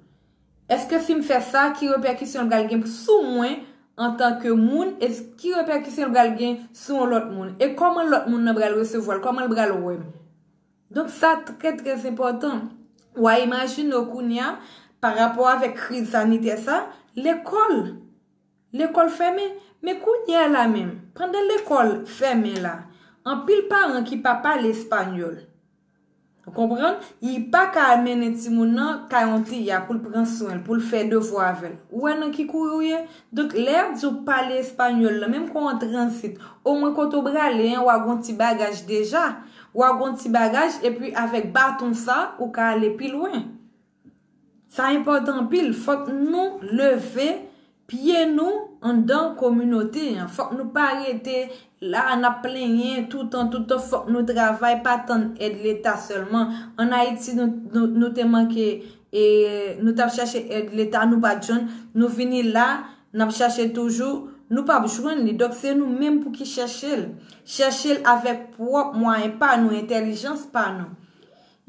Èske si m fè sa, ki repèkisyon l pral gen sou mwen antanke moun, e ki repèkisyon l pral gen sou yon lòt moun? E kòman lòt moun nan pral resevwa l? Kòman l pral wè m? Donk, sa trè, trè enpòtan. W a imajine w kounye a, pa rapò avèk kriz sanitè sa, lekòl. Lekòl fèmen. Men kounye a la menm, pandan lekòl fèmen la, anpil paran ki pa pale espanyòl. Ou konprann? Li pa ka al mennen timoun nan kay yon tiya pou l pran swen l, pou l fè devwa avè l. Ou wè nan ki kouri w ye? Donk, lè y ap di w pale espanyòl la, menm ke w an tranzit, omwen kote w prale an, w a gon ti bagaj deja. W a gon ti bagaj, epi avèk baton sa, ou ka ale pi lwen. Sa enpòtan anpil. Fòk nou leve pye nou anndan kominote an. Fòk nou pa rete la, n ap plenyen toutan, toutan. Fòk nou travay, pa tann èd Leta sèlman. Ann Ayiti, nou, nou, nou te manke, e, nou t ap chache èd Leta, nou pa t jwenn. Nou vini la, n ap chache toujou, nou p ap jwenn li. Donk, se nou menm pou ki chèche l. Chèche l avèk pwòp mwayen pa nou, entèlijans pa nou.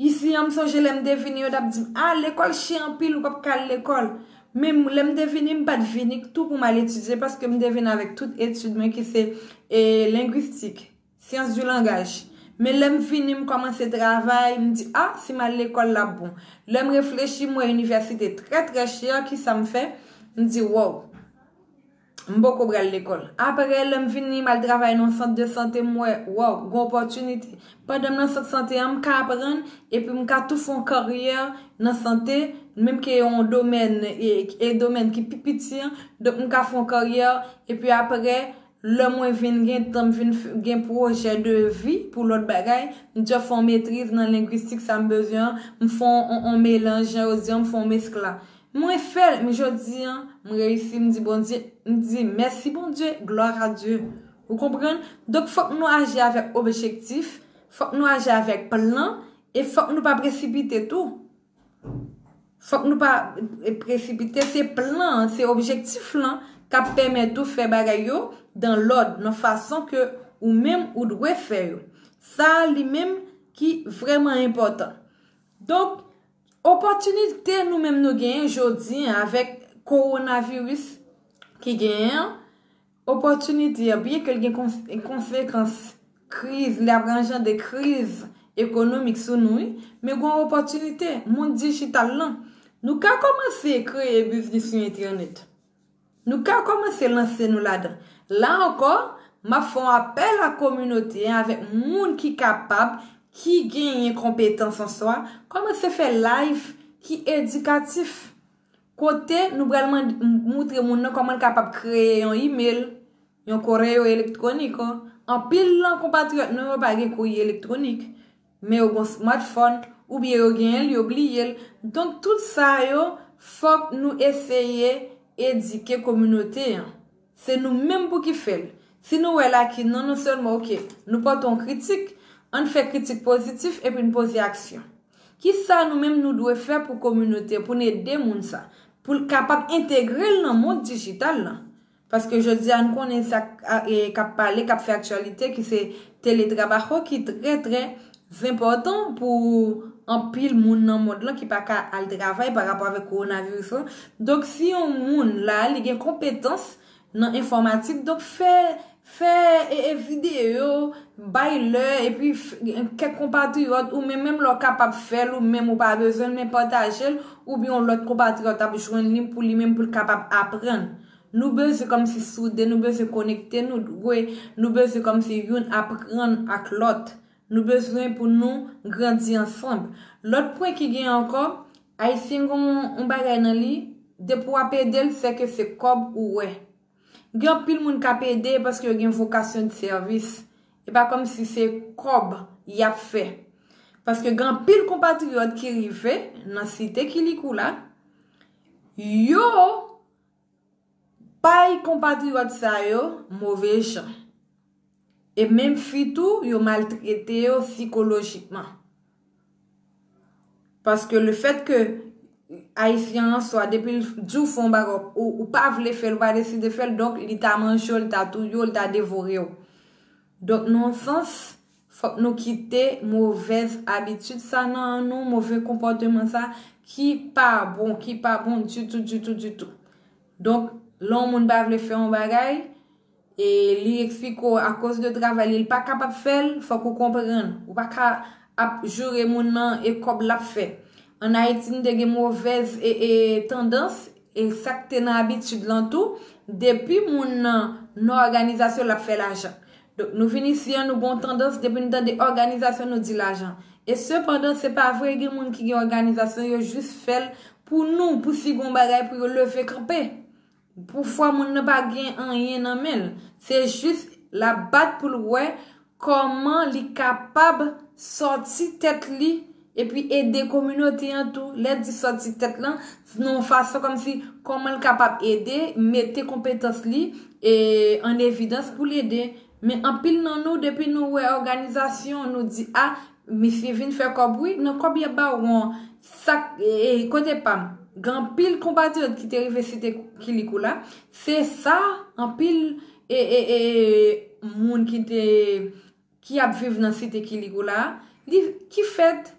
Isi an, m sonje lè m te vini, yo t ap di m, "A, lekòl chè anpil, ou p ap ka al lekòl." Men m, lè m te vini, m pa t vini tou pou m al etidye, paske m te vin avèk tout etid mwen ki se, e, lengwistik, syans di langaj. Men lè m vini, m kòmanse travay, m di, "A, si m al lekòl, l ap bon." Lè m reflechi, m wè inivèsite trè, trè chè, kisa m fè? M di, "Wow." M poko pral lekòl. Apre, lè m vini, m al travay nan sant de sante, m wè, wow, gen opòtinite. Pandan m nan sant sante an, m ka aprann, epi m ka tou fè yon karyè nan sante, menm ke yon domèn, e, e domèn ki pi piti an, donk m ka fè yon karyè, epi apre, lè mwen vin gen tan, m vin f-, gen pwojè de vi pou lòt bagay, m dwe fè yon metriz nan lengwistik sa m bezwen an, m fè yon, yon, yon melanj, jan yo di an, m fè yon meskla. Mwen fè l, men jodi an, m reyisi, m di Bondye, m di mèsi Bondye, gloire à Dieu. Ou konprann? Donk, fòk nou aji avèk objektif, fòk nou aji avèk plan, e fòk nou pa presipite tou. Fòk nou pa, e, presipite, se plan an, se objektif lan k ap pèmèt ou fè bagay yo dan lòd, nan fason ke ou menm ou dwe fè yo. Sa li menm ki vrèman enpòtan. Donk, opòtinite nou menm nou genyen jodi an avèk kowonaviris ki genyen an, opòtinite an, byenke l gen kons-, konsekans kriz, li ap anjande kriz ekonomik sou nou, wi, men gen opòtinite, mond dijital lan. Nou ka kòmanse kreye biznis sou entènèt. Nou ka kòmanse lanse nou ladan. La ankò, m ap fè yon apèl a kominote an avèk moun ki kapab, ki genyen konpetans an swa, kòmanse fè live ki edikatif. Kote nou pral mand-, m-, moutre moun nan kòman l kapab kreye yon email, yon correo electrónico. Anpil nan konpatriyòt nou yo pa gen kourye elektwonik, men yo gen smartphone, oubyen yo genyen l, yo bliye l. Donk, tout sa yo, fòk nou eseye edike kominote an. Se nou menm pou ki fè l. Si nou wè lakin nan, non sèlman, oke, nou pote yon kritik, ann fè kritik pozitif epi n poze aksyon. Kisa nou menm nou dwe fè pou kominote, pou n ede moun sa, pou l kapab entegre l nan mond dijital lan? Paske jodi a, n konnen sa k, a, e, k ap pale, k ap fè aktyalite, ki se teletrabajo, ki trè, trè enpòtan pou anpil moun nan mond lan ki pa ka al travay pa rapò avèk kowonaviris lan. Donk, si yon moun la, li gen konpetans nan enfòmatik, donk fè, fè, e, e, videyo, bay lè, epi f-, kèk konpatriyòt, ou menm, menm lè w kapab fè l, ou menm ou pa bezwen l, men pataje l, oubyen yon lòt konpatriyòt ap jwenn li pou li menm, pou l kapab aprann. Nou bezwen kòmsi soude, nou bezwen konekte, nou dwe, nou bezwen kòmsi youn aprann ak lòt. Nou bezwen pou nou grandi ansanm. Lòt pwen ki gen ankò, Ayisyen gen yon, yon bagay nan li, depi w ap ede l, sèke se kòb ou wè. Gen anpil moun k ap ede paske yo gen vokasyon de sèvis. E pa kòmsi se kòb y ap fè. Paske gen anpil konpatriyòt ki rive nan site Kilikou la, yo bay konpatriyòt sa yo move jan. E menm fi tou, yo maltrete yo sikolojikman. Paske le fèt ke Ayisyen an swa, depi l di w fè yon bagay, ou, ou pa vle fè l, ou pa deside fè l, donk li ta manje w, li ta touye w, li ta devore w. Donk, nan yon sans, fòk nou kite movèz abitid sa nan nou, move konpòteman sa ki pa bon, ki pa bon ditou, ditou, ditou. Donk, lè yon moun pa vle fè yon bagay, e li eksplike w akoz de travay li, li pa kapab fè l, fòk ou konprann. Ou pa ka ap joure moun nan e kòb l ap fè. Ann Ayiti, nou te gen movèz e, e tandans, e sa k te nan abitid lan tou, depi moun nan nan òganizasyon, l ap fè lajan. Donk, nou vin isi an, nou gen yon tandans, depi nou tande òganizasyon, nou di lajan. E sepandan, se pa vre, gen moun ki gen òganizasyon, yo jis fè l pou nou, pou si gen yon bagay pou yo leve kanpe. Pou fwa moun nan pa gen anyen nan men l. Se jis l ap bat pou l wè kòman li kapab sòti tèt li epi ede kominote an tou. Lè di sòti tèt lan, nan yon fason kòmsi kòman l kapab ede, mete konpetans li e, an evidans pou l ede. Men anpil nan nou, depi nou wè òganizasyon, nou di, a, misye vin fè kòb wi, nan kòb y ap ba w an sak, e, e, kote pa m. Gen anpil konpatriyòt ki te rive site Kilikoula. Se sa, anpil, e, e, e, moun ki te, ki ap viv nan site Kilikoula, li, ki fèt,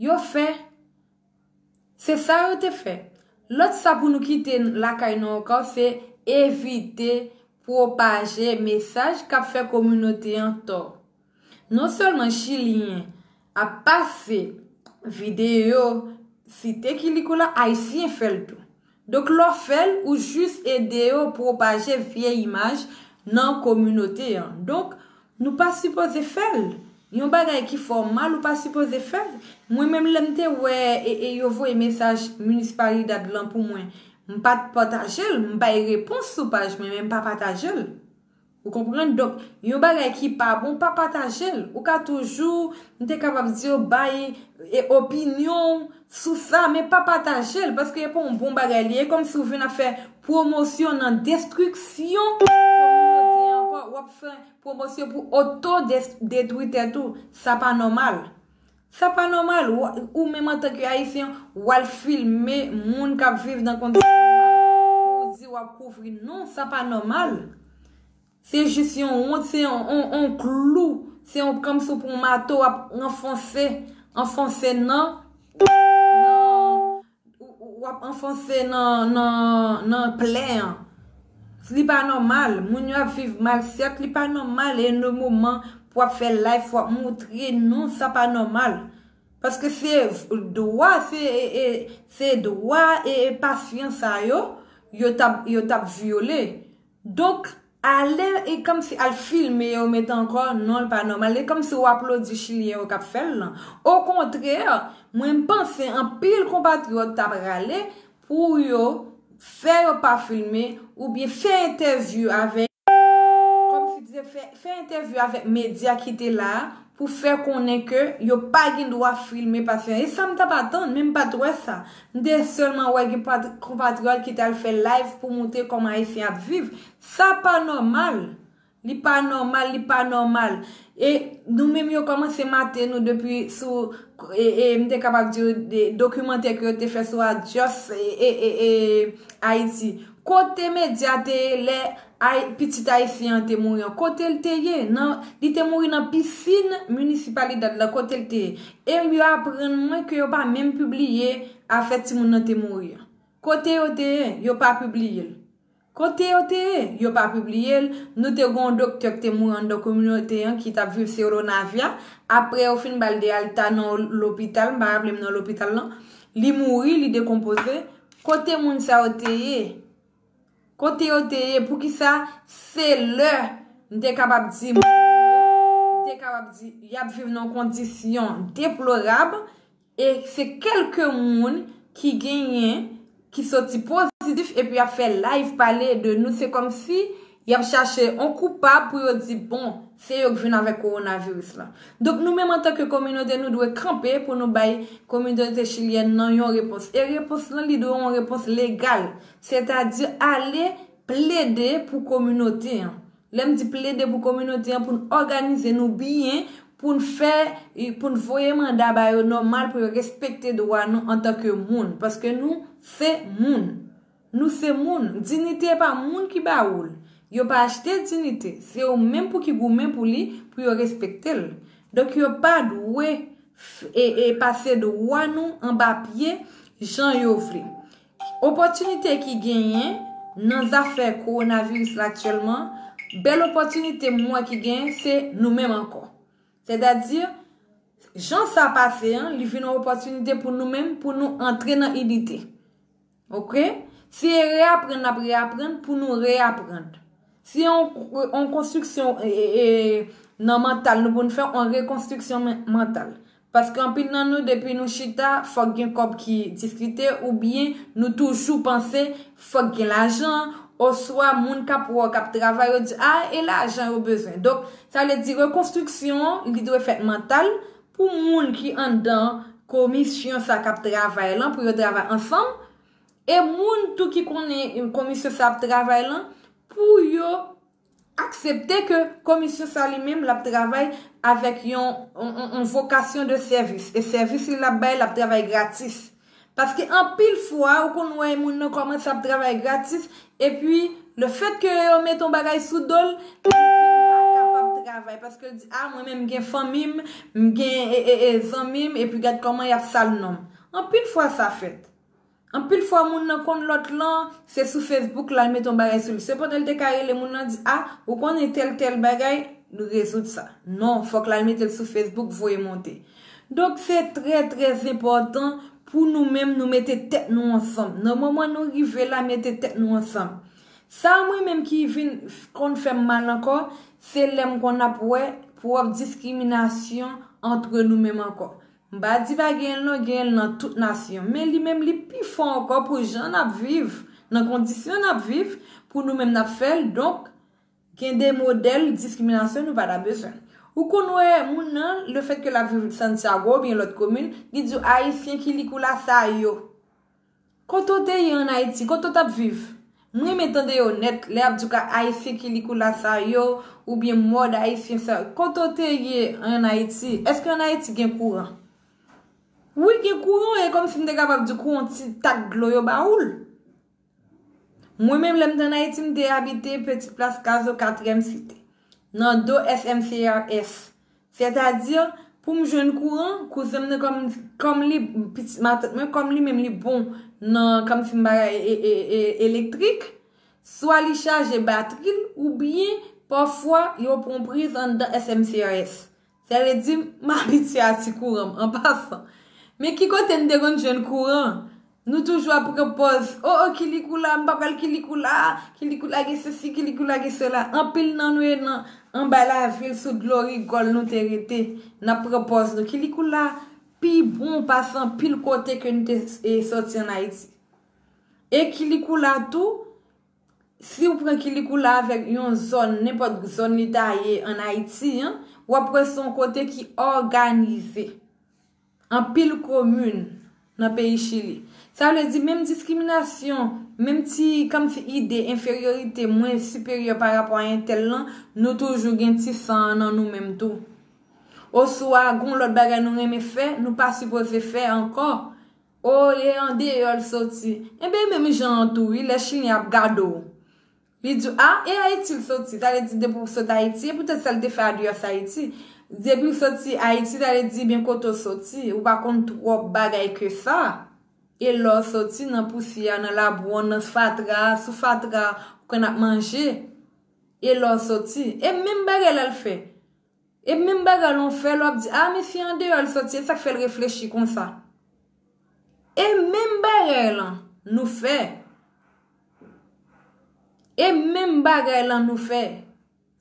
yo fè. Se sa yo te fè. Lòt sa pou nou kite lakay nou ankò, se evite pwopaje mesaj k ap fè kominote an tò. Non sèlman Chilyen ap pase videyo site Kilikoula, Ayisyen fè l tou. Donk, lè w fè l, ou jis ede yo pwopaje vye imaj nan kominote an. Donk, nou pa sipoze fè l. Yon bagay ki fè w mal, ou pa sipoze fè l. Mwen menm, lè m te wè e, e yo voye mesaj minisipalidad lan pou mwen, m pa t pataje l, m bay repons sou paj mwen, men m pa pataje l. Ou konprann? Donk, yon bagay ki pa bon, pa pataje l. Ou ka toujou, m te kapab di w, bay e, opinyon w sou sa, men pa pataje l, paske e pa yon bon bagay li ye. E kòmsi w vin ap fè pwomosyon nan destriksyon kominote an ankò. W ap fè pwomosyon pou oto-detwi tèt ou. Sa pa nòmal. Sa pa nòmal. Ou, ou menm antanke Ayisyen, w al filme moun k ap viv nan kondisyon mal pou w di w ap kouvri. Non, sa pa nòmal. Se jis yon wont, se yon, yon, yon klou. Se yon kòmsi w pran yon mato, w ap anfonse, anfonse nan, nan, w ap anfonse nan, nan, nan plè an. Li pa nòmal. Moun yo ap viv mal, sèt, li pa nòmal. E nan moman pou w ap fè live, w ap montre, non, sa pa nòmal. Paske se dwa, se, e, e, se dwa e, e pasyan sa yo, yo t ap, yo t ap vyole. Donk, ale, e kòmsi al filme yo mete ankò, non, l pa nòmal. E kòmsi w aplodi Chilyen yo k ap fè l lan. Okontrè, mwen m panse anpil konpatriyòt t ap rale pou yo fè yo pa filme oubyen fè entèvyou avèk, kòmsi di fè, fè entèvyou avèk medya ki te la a pou fè konnen ke yo pa gen dwa filme pasyan. E sa m t ap atann, men m pa t wè sa. M te sèlman wè gen pat-, konpatriyòt ki t al fè live pou montre kòman Ayisyen ap viv. Sa pa nòmal. Li pa nòmal, li pa nòmal. E nou menm yo kòmanse mate nou depi sou, e, e, m te kapab di w, de dokimantè ke yo te fè sou Adios, e, e, e, e, Ayiti. Kote medya te ye lè Ay-, pitit ayisyen an te mouri an? Kote l te ye? Nan, li te mouri nan pisin minisipalidad la, kote l te ye? E yo aprann mwen ke yo pa menm pibliye afè timoun nan te mouri an. Kote yo te ye? Yo pa pibliye l. Kote yo te ye? Yo pa pibliye l. Nou te gen yon doktè ki te mouri anndan kominote an ki t ap viv Cerro Navia. Apre yo fin ba l de alta nan lopital, m pa raple m nan lopital lan. Li mouri, li dekonpoze. Kote moun sa yo te ye? Kote yo te ye? Poukisa se lè m te kapab di moun yo, m te kapab di y ap viv nan kondisyon deplorab, e se kèlke moun ki genyen, ki soti pozitif epi y ap fè live pale de nou. Se kòmsi y ap chache yon koupab pou yo di, bon, se yo k vin avèk kowonaviris lan. Donk, nou menm antanke kominote, nou dwe kanpe pou nou bay kominote chilyèn nan yon repons. E repons lan, li dwe yon repons legal. Sètadi, ale plede pou kominote an. Lè m di plede pou kominote an, pou n òganize nou byen, pou n fè, pou n voye manda ba yo nòmal, pou yo respekte dwa nou antanke moun. Paske nou se moun. Nou se moun. Dinite e pa moun ki ba ou l. Yo pa achte dinite. Se ou menm pou ki goumen pou li, pou yo respekte l. Donk, yo pa dwe f-, e, e pase dwa nou anba pye jan yo vle. Opòtinite ki genyen nan zafè kowonaviris la aktyèlman, bèl opòtinite m wè ki genyen, se nou menm ankò. Sètadi, jan sa pase an, li vin yon opòtinite pou nou menm, pou nou antre nan inite. Oke? Si e reaprann n ap reaprann, pou nou reaprann. Si yon, yon konstriksyon, e, e, e, nan mantal nou pou n fè, yon rekonstriksyon men-, mantal. Paske anpil nan nou, depi nou chita, fòk gen kòb ki diskite, oubyen nou toujou panse fòk gen lajan, oswa moun k ap wè w k ap travay, yo di, a, e lajan yo bezwen. Donk, sa vle di rekonstriksyon an, li dwe fèt mantal pou moun ki anndan komisyon sa k ap travay lan, pou yo travay ansanm, e moun tou ki konnen komisyon sa ap travay lan, pou yo aksepte ke komisyon sa li menm l ap travay avèk yon, yon, yon, yon vokasyon de sèvis. E sèvis li l ap bay, l ap travay gratis. Paske anpil fwa, ou konn wè moun nan kòmanse ap travay gratis, epi lefètke yo mete yon bagay sou do l, li vin pa kapab travay. Paske l di, a, mwen menm m gen fanmi m, m gen e, e, e, zanmi m, epi gad kòman y ap sal non m. Anpil fwa sa fèt. Anpil fwa moun nan konn lòt lan, se sou Facebook l al mete yon bagay sou li. Sepandan, l te ka rele moun nan di, a, ou konnen tèl, tèl bagay, nou rezoud sa. Non, fòk l al mete l sou Facebook, voye monte. Donk, se trè, trè enpòtan pou nou menm, nou mete tèt nou ansanm. Nan moman nou rive la, mete tèt nou ansanm. Sa mwen menm ki vin f-, konn fè m mal ankò, se lè m konn ap wè pwòp diskriminasyon antre nou menm ankò. M pa di pa genyen l non, genyen l nan tout nasyon. Men li menm li pi fò ankò pou jan n ap viv, nan kondisyon n ap viv, pou nou menm n ap fè l. Donk, gen de modèl diskriminasyon nou pa ta bezwen. Ou konn wè moun nan, lefètke l ap viv Santiago oubyen lòt komin, li di w Ayisyen ki likoula sa yo. Kote w te ye ann Ayiti? Kote w t ap viv? M renmen tande yo nèt, lè y ap di w ka Ayisyen ki likoula sa yo, oubyen mòd Ayisyen sa yo. Kote w te ye ann Ayiti? Èske ann Ayiti gen kouran? Wi, gen kouran, e kòmsi m te kapab di kouran ti tak dlo yo ba ou l. Mwen menm, lè m te ann Ayiti, m te abite Petit Place Cazo, katriyèm site, nan do S M C R S. Sètadi, pou m jwenn kouran, kouzen m nan kòm, kòm li, pitit matant mwen, kòm li menm li bon nan kòmsi m bagay e, e, e, elektrik, swa li chaje batri l, oubyen pafwa yo pran priz anndan S M C R S. Sa vle di, m abitye a ti kouran m, an pasan. Men ki kote n te konn jwenn kouran? Nou toujou ap pran pòz, o, o, Kilikoula, m pa pral Kilikoula, Kilikoula gen sesi, Kilikoula gen sela. Anpil nan nou e nan anba lavil, sou dlo Rigòl nou te rete. N ap pran pòz nou. Kilikoula pi bon pase anpil kote ke n te, e, sòti ann Ayiti. E Kilikoula tou, si w pran Kilikoula avèk yon zòn, nenpòt zòn li ta ye ann Ayiti an, w ap wè se yon kote ki òganize. Anpil komin nan peyi Chili. Sa vle di menm diskriminasyon, menm ti kòmsi ide enferyorite, mwen siperyè parapò a entèl lan, nou toujou gen ti san an nan nou menm tou. Oswa gen yon lòt bagay nou renmen fè, nou pa sipoze fè ankò. O, e andeyò l soti. Enben, menm jan an tou, wi, lè Chilyen ap gade w. Li di w, a, e Ayiti l soti. Sa vle di, depi w sot Ayiti, e poutèt sa l te fè adeyò s Ayiti. Depi w soti Ayiti, sa vle di, byen kote w soti, ou pa konn twòp bagay ke sa. E lè w soti nan pousyè a, nan labou an, nan fatra a, sou fatra a, ou konn ap manje. E lè w soti. E menm bagay la l fè. E menm bagay la w fè, lè w ap di, a, mesye andeyò l soti, e sa k fè l reflechi konsa. E menm bagay lan nou fè. E menm bagay lan nou fè.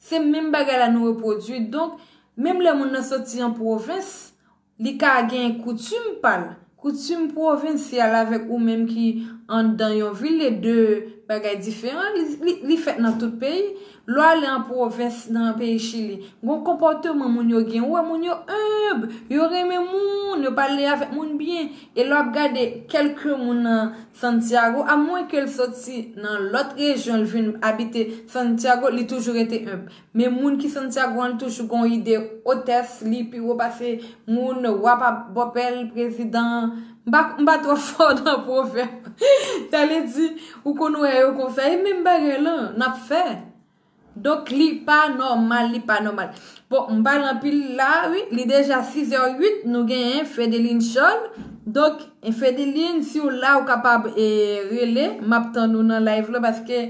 Se menm bagay la nou repwodui. Donk, menm lè moun nan soti an pwovens, li ka gen koutim pa l. Koutim pwovensyal avèk ou menm ki anndan yon vil, e de bagay diferan, li, li, li fèt nan tout peyi. Lè w ale an pwovens, nan peyi Chili, gon konpòteman moun yo gen. Ou wè moun yo enb, yo renmen moun, yo pale avèk moun byen. E lè w ap gade kèlke moun nan Santiago, amwen ke l soti nan lòt rejyon, l vin abite Santiago, li toujou rete enb. Men moun ki Santiago an, li toujou gon ide otès, li pi wo pase moun, wa pa bòpè l, prezidan. M pa, m pa twò fò nan pwovèb. Sa vle di, ou konn wè yo konsa, e menm bagay lan, n ap fè. Donk, li pa nòmal, li pa nòmal. Bon, m pale anpil la, wi, li deja sizè uit, nou genyen Fedeline Charles. Donk, Fedeline, si w la, ou kapab, e, rele, m ap tann ou nan live la, paske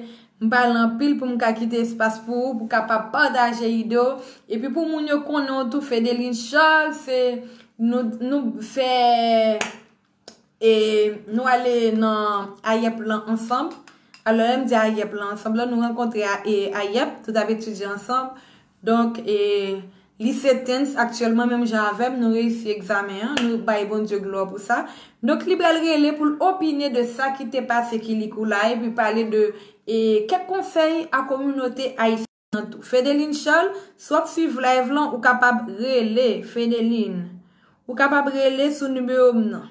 m pale anpil pou m ka kite espas pou ou, pou w kapab pataje ide w. Epi pou moun yo konnen w tou, Fedeline Charles, se nou, nou fè, e, nou ale nan ayèp lan ansanm. Alò, lè m di ayèp lan ansanm la, nou rankontre a, e, ayèp, tout ap etidye ansanm. Donk, e, Li se tens aktyèlman, menm jan avè m, nou reyisi egzamen an, nou bay Bondye glwa pou sa. Donk, li pral rele pou l opine de sa ki te pase, ki li kou la, epi pale de e, kèk konsèy a kominote ayisyèn nan tou. Fedeline Charles, si w ap swiv live lan, ou kapab rele Fedeline. Ou kapab rele sou nimewo m nan.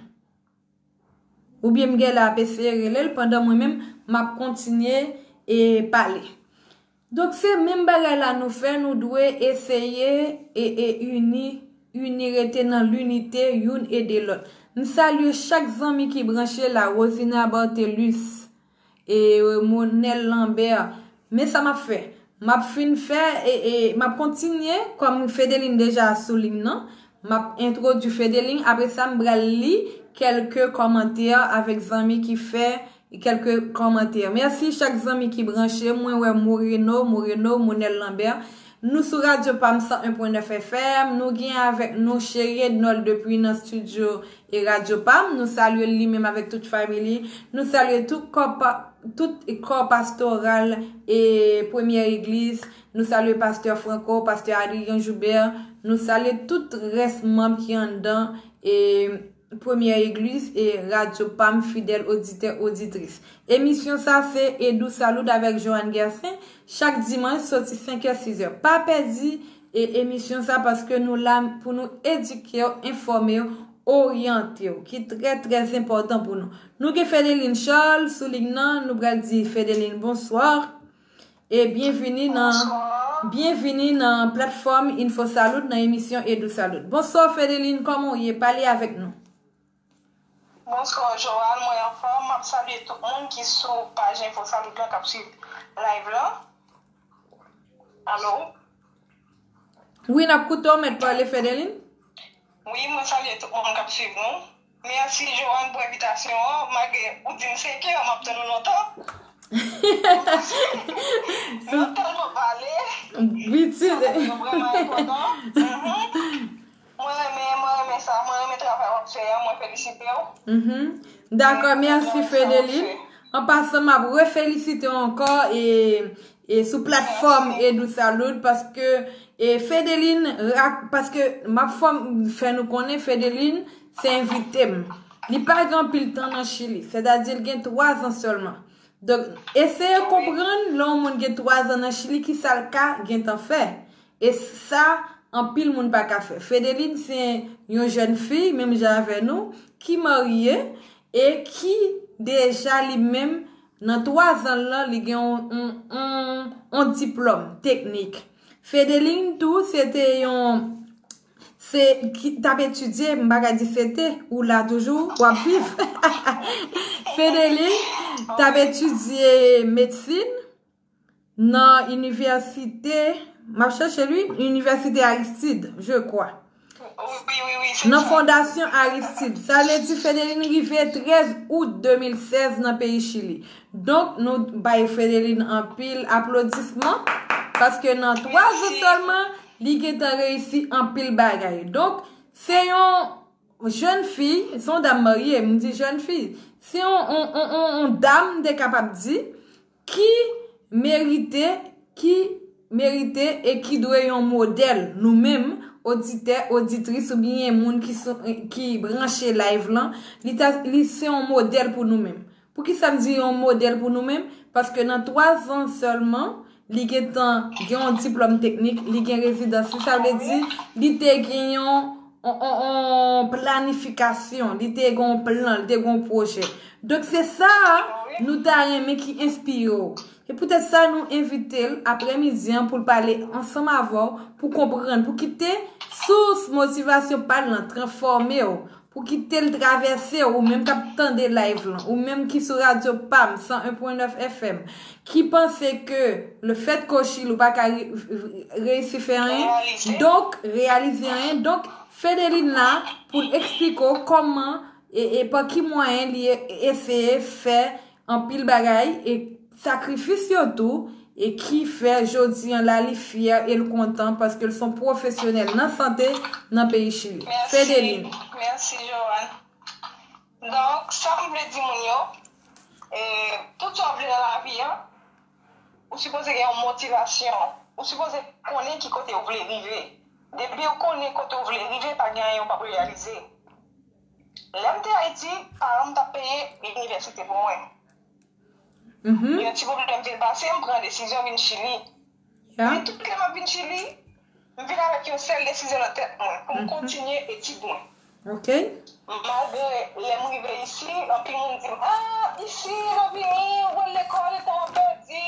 Oubyen m genlè ap eseye rele l pandan mwen menm m ap kontinye e pale. Donk, se menm bagay la nou fè, nou dwe eseye e, e ini, ini rete nan linite youn ede lòt. M salye chak zanmi ki branche la, Rosina Bartelus, e Monel Lambert. Men sa m ap fè. M ap fin fè, e, e m ap kontinye, kòm Fedeline deja sou liy nan, m ap entwodui Fedeline, apre sa m pral li kèlke kòmantè avèk zanmi ki fè kèlke kòmantè. Mèsi chak zanmi ki branche. Mwen wè Moreno, Moreno, Monel Lambert. Nou sou Radyo Pam san en pwen nèf F M. Nou gen avèk nou Cheri Ednol depi nan estidyo e Radyo Pam. Nou salye li menm avèk tout fanmi li. Nou salye tout kò pa, tout kò pastoral e Premyè Egliz. Nou salye pastè Franco, pastè Adrien Joubert. Nou salye tout rès manm ki anndan e Premyè Egliz e Radyo Pam, fidèl oditè, oditris. Emisyon sa se Edou Saloud avèk Joanne Gersin, chak dimanch soti senk è, sis è. Pa pèdi e emisyon sa paske nou la pou nou edike w, enfòme w, oryante w, ki trè, trè enpòtan pou nou. Nou gen Fedeline Charles sou liy nan, nou pral di Fedeline bonswa. E byenvini nan, byenvini nan platfòm Info Saloud nan emisyon Edou Saloud. Bonswa Fedeline, kòman w ye? Pale avèk nou. Bonswa Joanne, mwen anfòm. M ap salye tout moun ki sou paj Info Saloud lan k ap swiv live lan. Alo? Wi, n ap koute w, mèt pale Fedeline. Wi, mwen salye tout moun k ap swiv nou. Mèsi Joanne pou envitasyon an, malgre ou di m senk è, m ap tann ou lontan. Nou tèlman pale. Sa vrèman enpòtan. Mhm. Mwen renmen, mwen renmen sa, mwen renmen travay w ap fè a, mwen felisite w. Mhm. Dakò, mèsi Fedeline. An pasan, m ap refelisite w ankò e, e sou platfòm Edou Saloud paske e Fedeline, paske m ap fè nou konnen Fedeline se envite m. Li pa gen anpil tan nan Chili, sètadi l gen twa zan sèlman. Donk, eseye konprann lè yon moun gen twa zan nan Chili, kisa l ka gentan fè. E sa, anpil moun pa ka fè. Fedeline se yon jèn fi, menm jan avè nou, ki marye e ki deja li menm, nan twa zan l lan, li gen yon, yon, yon, yon diplòm teknik. Fedeline tou, se te yon, se, ki t ap etidye, m pa ka di se te, ou la toujou, w ap viv. Fedeline t ap etidye medsin nan inivèsite, m ap chèche l wi, inivèsite Aristide, je crois. Wi, wi, wi, wi, se sa. Nan Fondasyon Aristide. Sa vle di Fedeline rive trèz out de mil sèz nan peyi Chili. Donk, nou bay Fedeline anpil aplodisman, paske nan twa jou sèlman, li gentan reyisi anpil bagay. Donk, se yon jèn fi, se yon dam marye, m di jèn fi. Se yon, yon, yon, yon, yon dam, m te kapab di, ki merite, ki merite e ki dwe yon modèl, nou menm, oditè, oditris oubyen moun ki sou, ki branche live lan, li ta, li se yon modèl pou nou menm. Poukisa m di yon modèl pou nou menm? Paske nan twa zan sèlman, li gentan gen yon diplòm teknik, li gen rezidans li, sa vle di, li te gen yon, yon, yon, yon planifikasyon, li te gen yon plan, li te gen yon pwojè. Donk, se sa nou ta renmen ki enspire w. Se poutèt sa nou envite l aprèmidi an pou l pale ansanm avè w, pou konprann, pou kite sous motivasyon pa l lan transfòme w, pou kite l travèse w, ou menm k ap tande live lan, ou menm ki sou radyo Pam san en pwen nèf F M, ki panse ke le fèt ke w Chili ou pa ka re-, reyisi fè anyen, donk, reyalize anyen, donk, Fedeline la pou l eksplike w kòman e, e pa ki mwayen li e-, eseye fè anpil bagay e sakrifis yo tou, e ki fè jodi an la li fyè e l kontan paske l se yon pwofesyonèl nan sante nan peyi Chili. Mèsi. Fedeline. Mèsi, Joanne. Donk, sa m vle di moun yo, e, tout sa w vle nan lavi an, ou sipoze gen yon motivasyon, ou sipoze konnen ki kote w vle rive. Depi ou konnen kote ou vle rive, pa gen anyen ou p ap reyalize. Lè m te Ayiti, paran m t ap peye inivèsite pou mwen. Mhm. Yon ti pwoblèm vin pase, m pran desizyon vin Chili. Ya. Men tout lè m ap vin Chili, m vin avèk yon sèl desizyon nan tèt mwen, pou m Mhm. kontinye etid mwen. Ok. Malgre lè m rive isi, anpil moun di m, "Ah, isi, lè w vini, ou pral lekòl, e tan w ap pèdi,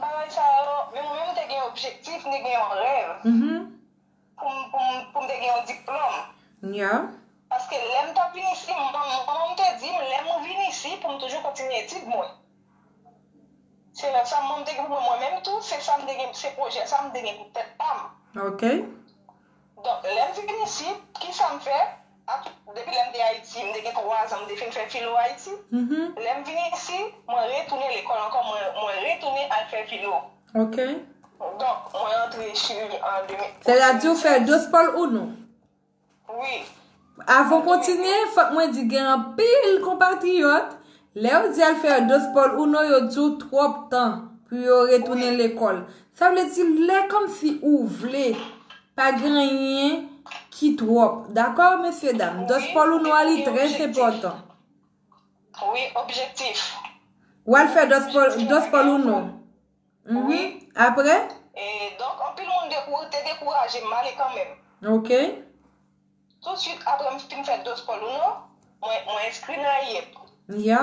bagay sa yo." Men mwen menm, m te gen objektif, m te gen yon rèv Mhm. pou m, pou m, pou m te gen yon diplòm. Ya. Paske lè m t ap vin isi, manman m te di m, lè m vin isi, pou m toujou kontinye etid mwen. Se rèv sa manman m te gen pou mwen, mwen menm tou, se sa m te gen, se pwojè sa m te gen pou tèt pa m. Ok. Donk, lè m vin isi, ki sa m fè? Ak, depi lè m te Ayiti, m te gen twa zan, m te fin fè filo Ayiti. Mhm. Lè m vin isi, mwen retounen lekòl ankò, mwen, mwen retounen al fè filo. Ok. Donk, mwen antre Chili an de mil. Sètadi ou fè dos pòl uno? Wi. Avan w kontinye, fòk mwen di gen anpil konpatriyòt, lè yo di al fè dos pòl uno, yo di w twòp tan pou yo retounen Wi. lekòl. Sa vle di, lè kòmsi ou vle, pa gen anyen ki twòp. Dakò, mesye dam? Dos Wi, pòl uno a, li men trè objektif. enpòtan. Wi, objektif. W al fè dos pòl, dos pòl uno. Mhm. Wi. Apre? E donk, anpil moun dekou-, te dekouraje m ale kanmenm. Ok. Tousuit apre m fin fè dos pòl uno, mwen, mwen enskri nan IEP. Ya.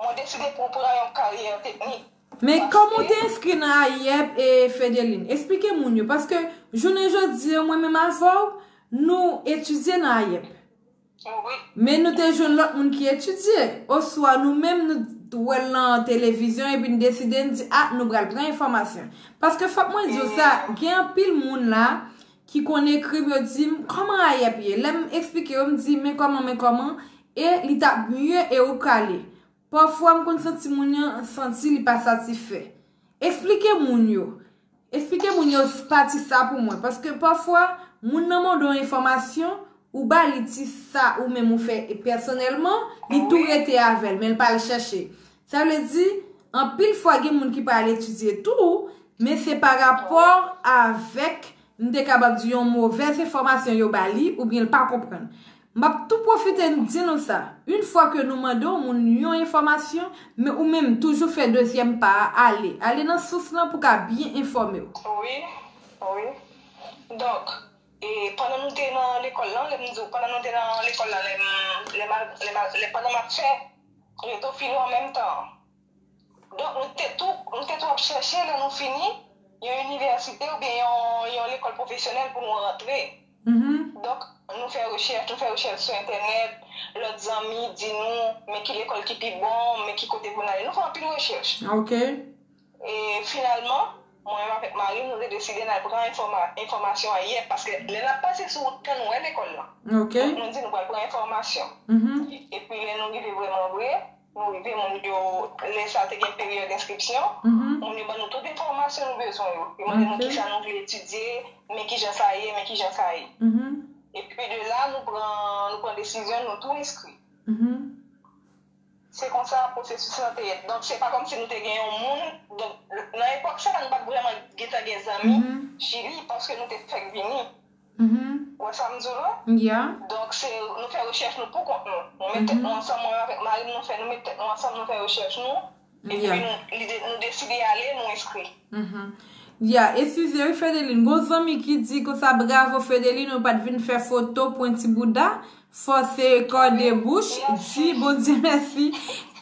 Mwen deside pou pran yon karyè teknik. Men kòman w Paske te enskri nan IEP, e Fedeline? Esplike moun yo, paske jounen jodi a, mwen menm avè w, nou etidye nan IEP. Wi. Men nou te jwenn lòt moun ki etidye, oswa nou menm nou t-, wè l nan televizyon epi n deside n di, "Ah, nou pral pran enfòmasyon." Paske fòk mwen di w sa, gen anpil moun la ki konn ekri m, yo di m, "Kòman IEP ye?" Lè m eksplike yo, m di, "Men kòman, men kòman?" E li t ap mye e ou k ale. Pafwa, m konn santi moun nan santi li pa satisfè. Eksplike moun yo. Eksplike moun yo pati sa pou mwen. Paske pafwa, moun nan mande w enfòmasyon, ou ba li ti sa ou menm ou fè pèsonèlman, li tou Wi. rete avè l, men l pa al chèche. Sa vle di, anpil fwa gen moun ki pa al etidye tou, men se pa rapò avèk, m te kapab di, yon movèz enfòmasyon yo ba li, oubyen l pa konprann. M ap tou pwofite m di nou sa. Yon fwa ke nou mande yon moun yon enfòmasyon, men ou menm toujou fè dezyèm pa a, ale. Ale nan sous lan pou ka byen enfòme w. Wi, wi. Donk, e pandan nou te nan lekòl lan, lè m di w, pandan nou te nan lekòl lan, lè m, lè m al, lè m al, lè, pandan m ap fè reto filo an menm tan. Donk, nou te tou, nou te tou ap chèche, lè nou fini, yon inivèsite oubyen yon, yon lekòl pwofesyonèl pou nou rantre. Mhm. Donk, nou fè rechèch, nou fè rechèch sou entènèt, lòt zanmi di nou, men ki lekòl ki pi bon, men ki kote pou n ale. Nou fè anpil rechèch. Ok. E finalman, mwen menm avèk mari m, nou te deside n al pran enfòma-, enfòmasyon ayè, paske lè n ap pase sou wout lan, nou wè lekòl lan. Ok. Donk, nou di nou pral pran enfòmasyon. Mhm. Epi, lè nou rive vrèman vre, nou rive, moun yo, lè sa te gen peryòd enskripsyon, Mhm. moun yo ban nou tout enfòmasyon nou bezwen yo. Yo mande nou Ok. kisa nou vle etidye, men kijan sa ye, men kijan sa ye. Mhm. Epi de la, nou pran, nou pran desizyon, nou tou enskri. Mhm. Se konsa pwosesis lan te ye. Donk, se pa kòmsi nou te gen yon moun, donk, nan epòk sa, nou pa t vrèman gentan gen zanmi Mhm. Chili, paske nou te fèk vini. Mhm. Ou wè sa m di w la? Ya. Donk, se, nou fè rechèch nou pou kont nou. Nou met tèt nou Mhm. ansanm, mwen avèk mari m, nou fè, nou met tèt nou ansanm, nou fè rechèch nou. Epi Ya. nou, li de-, nou deside ale, nou enskri. Mhm. Ya, eskize wi, Fedeline. Gon zanmi ki di konsa, "Bravo, Fedeline, ou pa t vin fè foto, pwenti bouda, fòse kòde bouch, Mèsi. di Bondye mèsi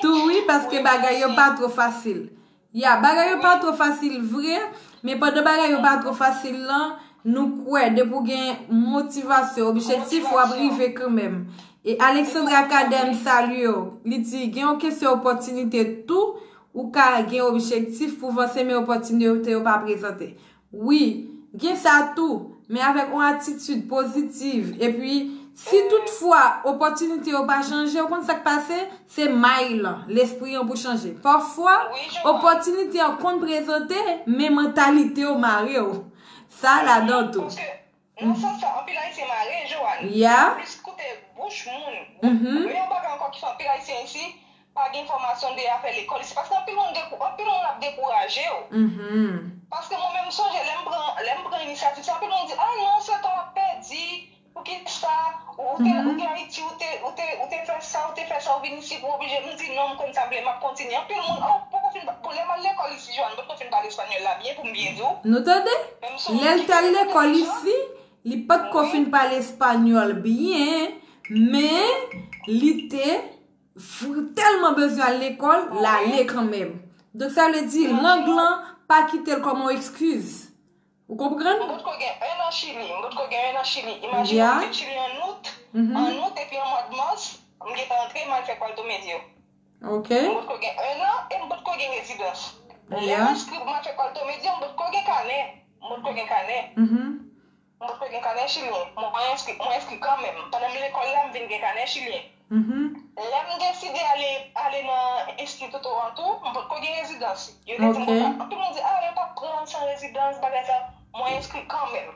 tou wi, paske Wi, bagay yo mèsi. pa twò fasil." Ya, bagay yo pa Wi. twò fasil vre, men pandan bagay yo pa twò fasil lan, nou kwè depi w gen motivasyon, objektif, w ap Motivasyon. rive kanmenm. E Alexandra Kadem salye w. Li di, gen yon kesyon opòtinite tou, ou ka gen objektif pou vanse, men opòtinite yo pa prezante. Wi, gen sa tou, men avèk yon atitid pozitiv. Epi, si toutfwa opòtinite yo pa chanje, ou konn sa k pase? Se may lan, lespri an pou chanje. Pafwa, Wi, je vois. opòtinite an konn prezante, men mantalite w mare w. Sa ladan tou. Paske, nan sans sa, anpil Ayisyen mare, Joanne. Ya. Yo plis koute bouch moun. Mhm. Men yon bagay ankò ki fè anpil Ayisyen isi, pa gen fòmasyon de afè lekòl isi. Paske anpil moun dekou-, anpil moun ap dekouraje w. Mhm. Paske mwen menm sonje, lè m pran, lè m pran inisyativ sa, anpil moun di, ah non, se tan w ap pèdi, poukisa, ou te, ou te Ayiti, ou te, ou te, ou te fè sa, ou te fè sa, ou vin isi pou oblije. M di, non, m konn sa m vle, m ap kontinye. Anpil moun, oh, poko fin, bon, lè m al lekòl isi, Joanne, m potko fin pale espanyòl la byen, pou m byen di w. Nou tande? Lè l t al lekòl isi, li potko fin pale espanyòl byen, men li te tèlman bezwen al lekòl, l ale kanmenm. Donk, sa vle di, lang lan pa kite l kòm yon ekskiz. Ou konprann? M potko gen en an Chili. M potko gen en an Chili. Imajine w, m vin Chili an out. An out, epi an mwa mas, m gentan antre, m al fè Cuarto Medio. Ok. M potko gen en an e m potko gen rezidans. Lè m enskri pou m al fè Cuarto Medio, m potko gen kanè. M potko gen kanè. M potko gen kanè chilyen. Mwen enskri, mwen enskri kanmenm. Pandan m lekòl la, m vin gen kanè chilyen. Lè m deside ale, ale nan Instituto an tou, m potko gen rezidans. Yo te di m konsa. Anpil moun di, ah, yo p ap pran san rezidans, bagay sa. Mwen enskri kanmenm.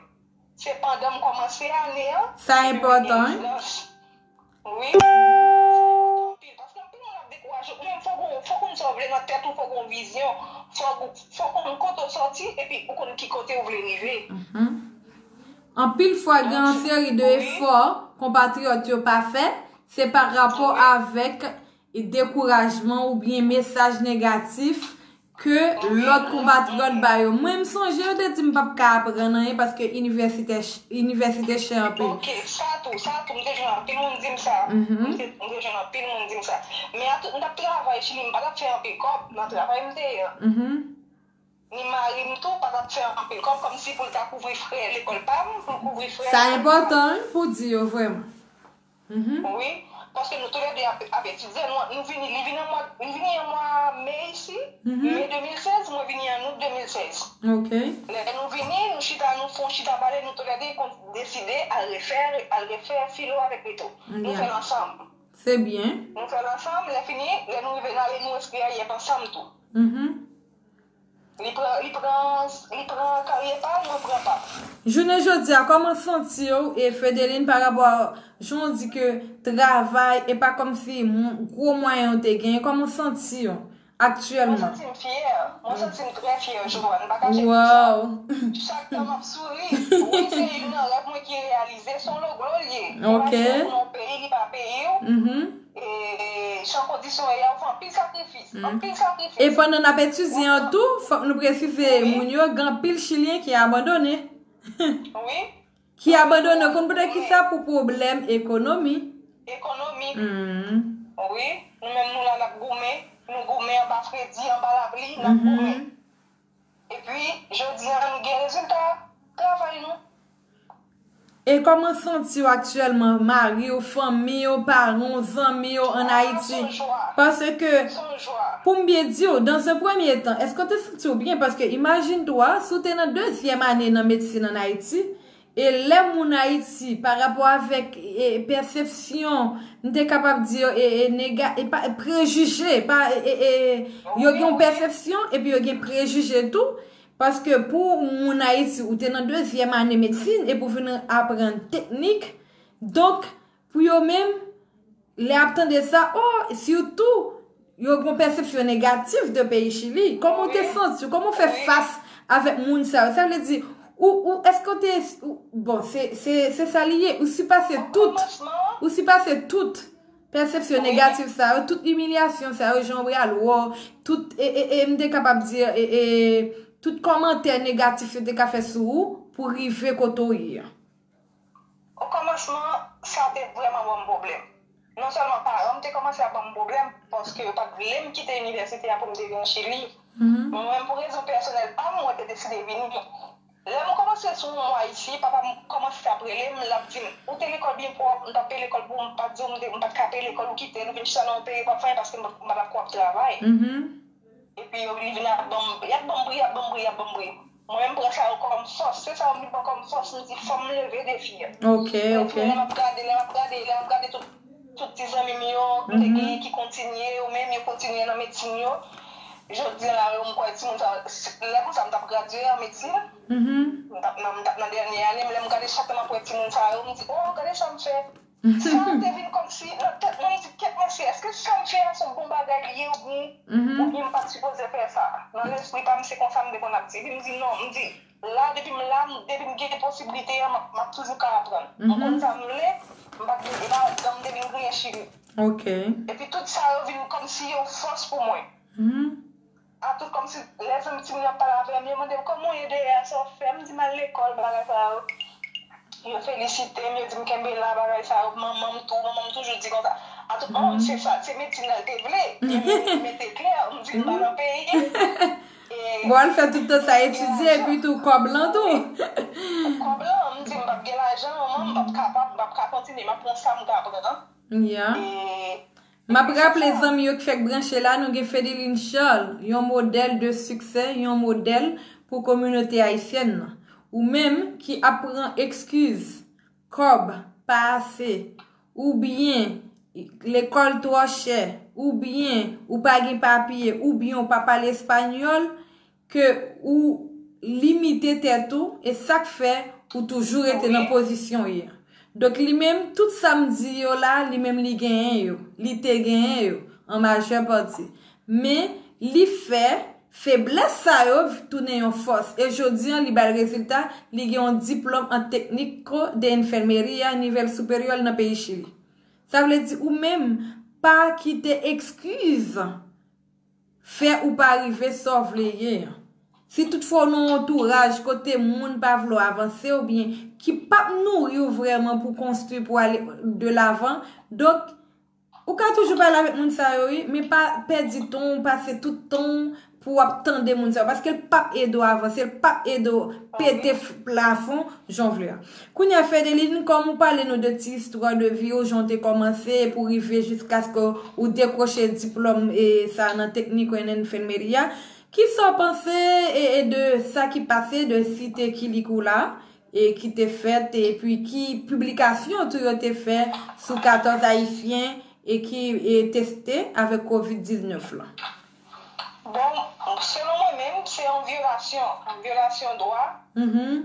Se pandan m kòmanse ane an, sa enpòtan, wi. Wi. Sa enpòtan anpil, paske anpil moun ap dekouraje. Ou menm, fòk ou, fòk ou konn sa w vle nan tèt ou, fòk ou gen yon vizyon, fòk ou, fòk ou konn kote w sòti, epi ou konn ki kote ou vle rive. Anpil fwa, gen yon seri de efò konpatriyòt yo pa fè, se pa rapò avèk dekourajman oubyen mesaj negatif ke lòt konpatriyòt ba yo. Mwen, m sonje yo te di m p ap ka aprann anyen paske inivèsite ch-, inivèsite chè anpil. Ok, sa tou, sa tou, m te jwenn anpil moun di m sa. M te, m te jwenn anpil moun di m sa. Men atou, m t ap travay Chili, m pa t ap fè anpil kòb nan travay m te ye an. Ni mari m tou pa t ap fè anpil kòb, kòmsi pou l ta kouvri frè lekòl pa m, pou l kouvri frè lekòl pa m. Sa enpòtan, wi, pou di yo vrèman. Wi, paske nou toulède ap, ap etidye, nou, nou vini, li vini an mwa, li vini an mwa me isi, me de mil sèz, mwen vini an out de mil sèz. Ok. Lè nou vini, nou chita, nou fè yon chita pale, nou toulède kon-, deside al refè, al refè filo avèk Rito. Nou fè l ansanm. Se byen. Nou fè l ansanm, lè fini, lè nou rive n ale, nou enskri a yèp ansanm tou. Li pran, li pran, li pran karyè pa l, mwen pran pa m. Jounen jodi a, kòman santi w, e Fedeline, pa rapò a jan w di ke travay, e pa kòmsi m-, gwo mwayen w te genyen, kòman w santi w aktyèlman? Mwen santi m fyè, mwen santi m trè fyè, Joanne, m pa kache nou sa. Chak tan m ap souri, wi, se youn nan rèv mwen ki reyalize, se yon loglo l ye. Ok. Imajine w nan yon peyi, li pa peyi w. E, jan kondisyon ye a, ou fè anpil sakrifis. Anpil sakrifis. E pandan n ap etidye an tou, fòk nou presize moun yo, gen anpil Chilyen ki abandone. Wi. Ki abandone, ou konn poutèt ki sa? Pou pwoblèm ekonomi. Ekonomi. Wi. Nou menm nou la, n ap goumen. Nou goumen anba fredi, anba lapli, n ap goumen. Epi, jodi a, nou gen rezilta travay nou. E kòman santi w aktyèlman, mari w, fanmi w, paran w, zanmi w ann Ayiti? Paske, pou m byen di w, dans un premier temps, èske w te santi w byen? Paske imajine toi, si w te nan dezyèm ane nan medsin ann Ayiti, e lè moun Ayiti, pa rapò avèk, e, pèsepsyon, m te kapab di, e, e, nega-, e pa, prejije, pa, e, e, e, yo gen yon pèsepsyon, epi yo gen prejije tou, paske pou moun Ayiti, ou te nan dezyèm ane medsin, epi w vin aprann teknik, donk, pou yo menm, lè y ap tande sa, oh, sitou, yo gen yon pèsepsyon negatif de peyi Chili. Kòman w te santi w? Kòman w fè fas avèk moun sa yo? Sa vle di, ou, ou, èske w te, ou, bon, se, se, se sa li ye, ou sipase tout, ou sipase tout pèsepsyon negatif sa yo, tout imilyasyon sa yo, jan w pral wè, tout, e, e, e, m te kapab di, e, e, tout kòmantè negatif yo te ka fè sou ou pou rive kote w ye a. Okòmansman, sa te vrèman ban m pwoblèm. Non sèlman paran m te kòmanse ap ban m pwoblèm, paske yo pa t vle m kite inivèsite a pou m te vin Chili. Mwen menm, pou rezon pèsonèl pa m, mwen te deside vini. Lè m kòmanse sou yon mwa isi, papa m kòmanse ap rele m, l ap di m, ou te lekòl byen pwòp, m t ap peye lekòl pou ou, m pa t di w, m te, m pa t ka peye lekòl, ou kite l, ou vin chita nan yon peyi, w p ap fè anyen paske m pa, m pa t ap kwè w ap travay. Epi yo, li vin ap ban m, y ap ban m bri, y ap ban m bri, y ap ban m bri. Mwen menm pran sa yo kòm fòs. Se sa yo vin pran kòm fòs, m di fò m leve defi a. Ok, ok. Lè m ap gade, lè m ap gade, lè m ap gade tout, tout ti zanmi m yo, m te genyen ki kontinye, yo menm yo kontinye nan medsin yo. Jodi a la, yo, m kwè timoun sa, lè konsa m t ap gradye an medsin. M t ap nan, m t ap nan dènye ane m, lè m gade chak tan m ap wè timoun sa yo, m di, oh, gade sa m fè. Sa te vin kòmsi nan tèt mwen, m di, kèt mesye, èske sa m fè a se yon bon bagay li ye oubyen m pa t sipoze fè sa. Nan lespri pa m, se konsa m te konn ap di. Epi m di, "Non," m di, "la, depi m la, m- depi m gen posiblite an, m ap- m ap toujou ka aprann. M konn sa m vle, m pa t vle, e pa janm te vin griyen chili." Ok. Epi tout sa yo vin kòmsi yon fòs pou mwen. Mhm. A tout kòmsi lè zanmi timoun yo ap pale avè m, yo mande m, "Kòman w ye dèyè a, sa w fè?" M di, "M al lekòl, bagay sa yo." Yo felisite m, yo di m, "Kenbe la, bagay sa yo." Manman m tou, manman m toujou di konsa. A tout, "Oh, se sa, se medsin nan l te vle." Yo mete klè, m di, "M pa nan peyi." E Bon, al fè tout tan sa etidye, epi tou kòb lan tou. Kòb lan, m di, "M p ap gen lajan, manman, m p ap kapab, m p ap ka kontinye, m ap pran sa m ka pran." Yeah. E M ap raple zanmi yo ki fèk branche la, nou gen Fedeline Charles, yon modèl de siksè, yon modèl pou kominote ayisyèn nan. Ou menm ki ap pran ekskiz, kòb pa ase, oubyen lekòl twò chè, oubyen ou pa gen papye, oubyen ou pa pale espanyòl, ke ou limite tèt ou, e sa k fè ou toujou rete nan pozisyon w ye. Donk, li menm, tout sa m di yo la, li menm li genyen yo. Li te genyen yo, an majè pati. Men, li fè feblès sa yo tounen yon fòs. E jodi an, li bay rezilta, li gen yon diplòm an técnico de enfermería nivel superior nan peyi Chili. Sa vle di, ou menm, pa kite ekskiz fè ou pa rive sa w vle ye an. Si toutfwa w nan yon antouraj kote moun pa vle w avanse oubyen ki p ap nouri w vrèman pou konstwi, pou ale de lavan, donk, ou ka toujou pale avèk moun sa yo, wi, men pa pèdi tan w, pase tout tan w pou w ap tande moun sa yo, paske l p ap ede w avanse, l p ap ede w pete f- plafon jan w vle a. Kounye a, Fedeline, kòm ou pale nou de ti istwa de vi w, jan w te kòmanse pou rive jiskaske ou dekwoche diplòm e sa nan técnico en enfermería, kisa w panse e, e de sa ki pase, de site Kilikula, e ki te fèt, epi ki piblikasyon tou yo te fè sou katòz Ayisyen e ki e teste avèk kovid diznèf lan? Bon, selon mwen menm, se yon vyolasyon, yon vyolasyon dwa Mhm.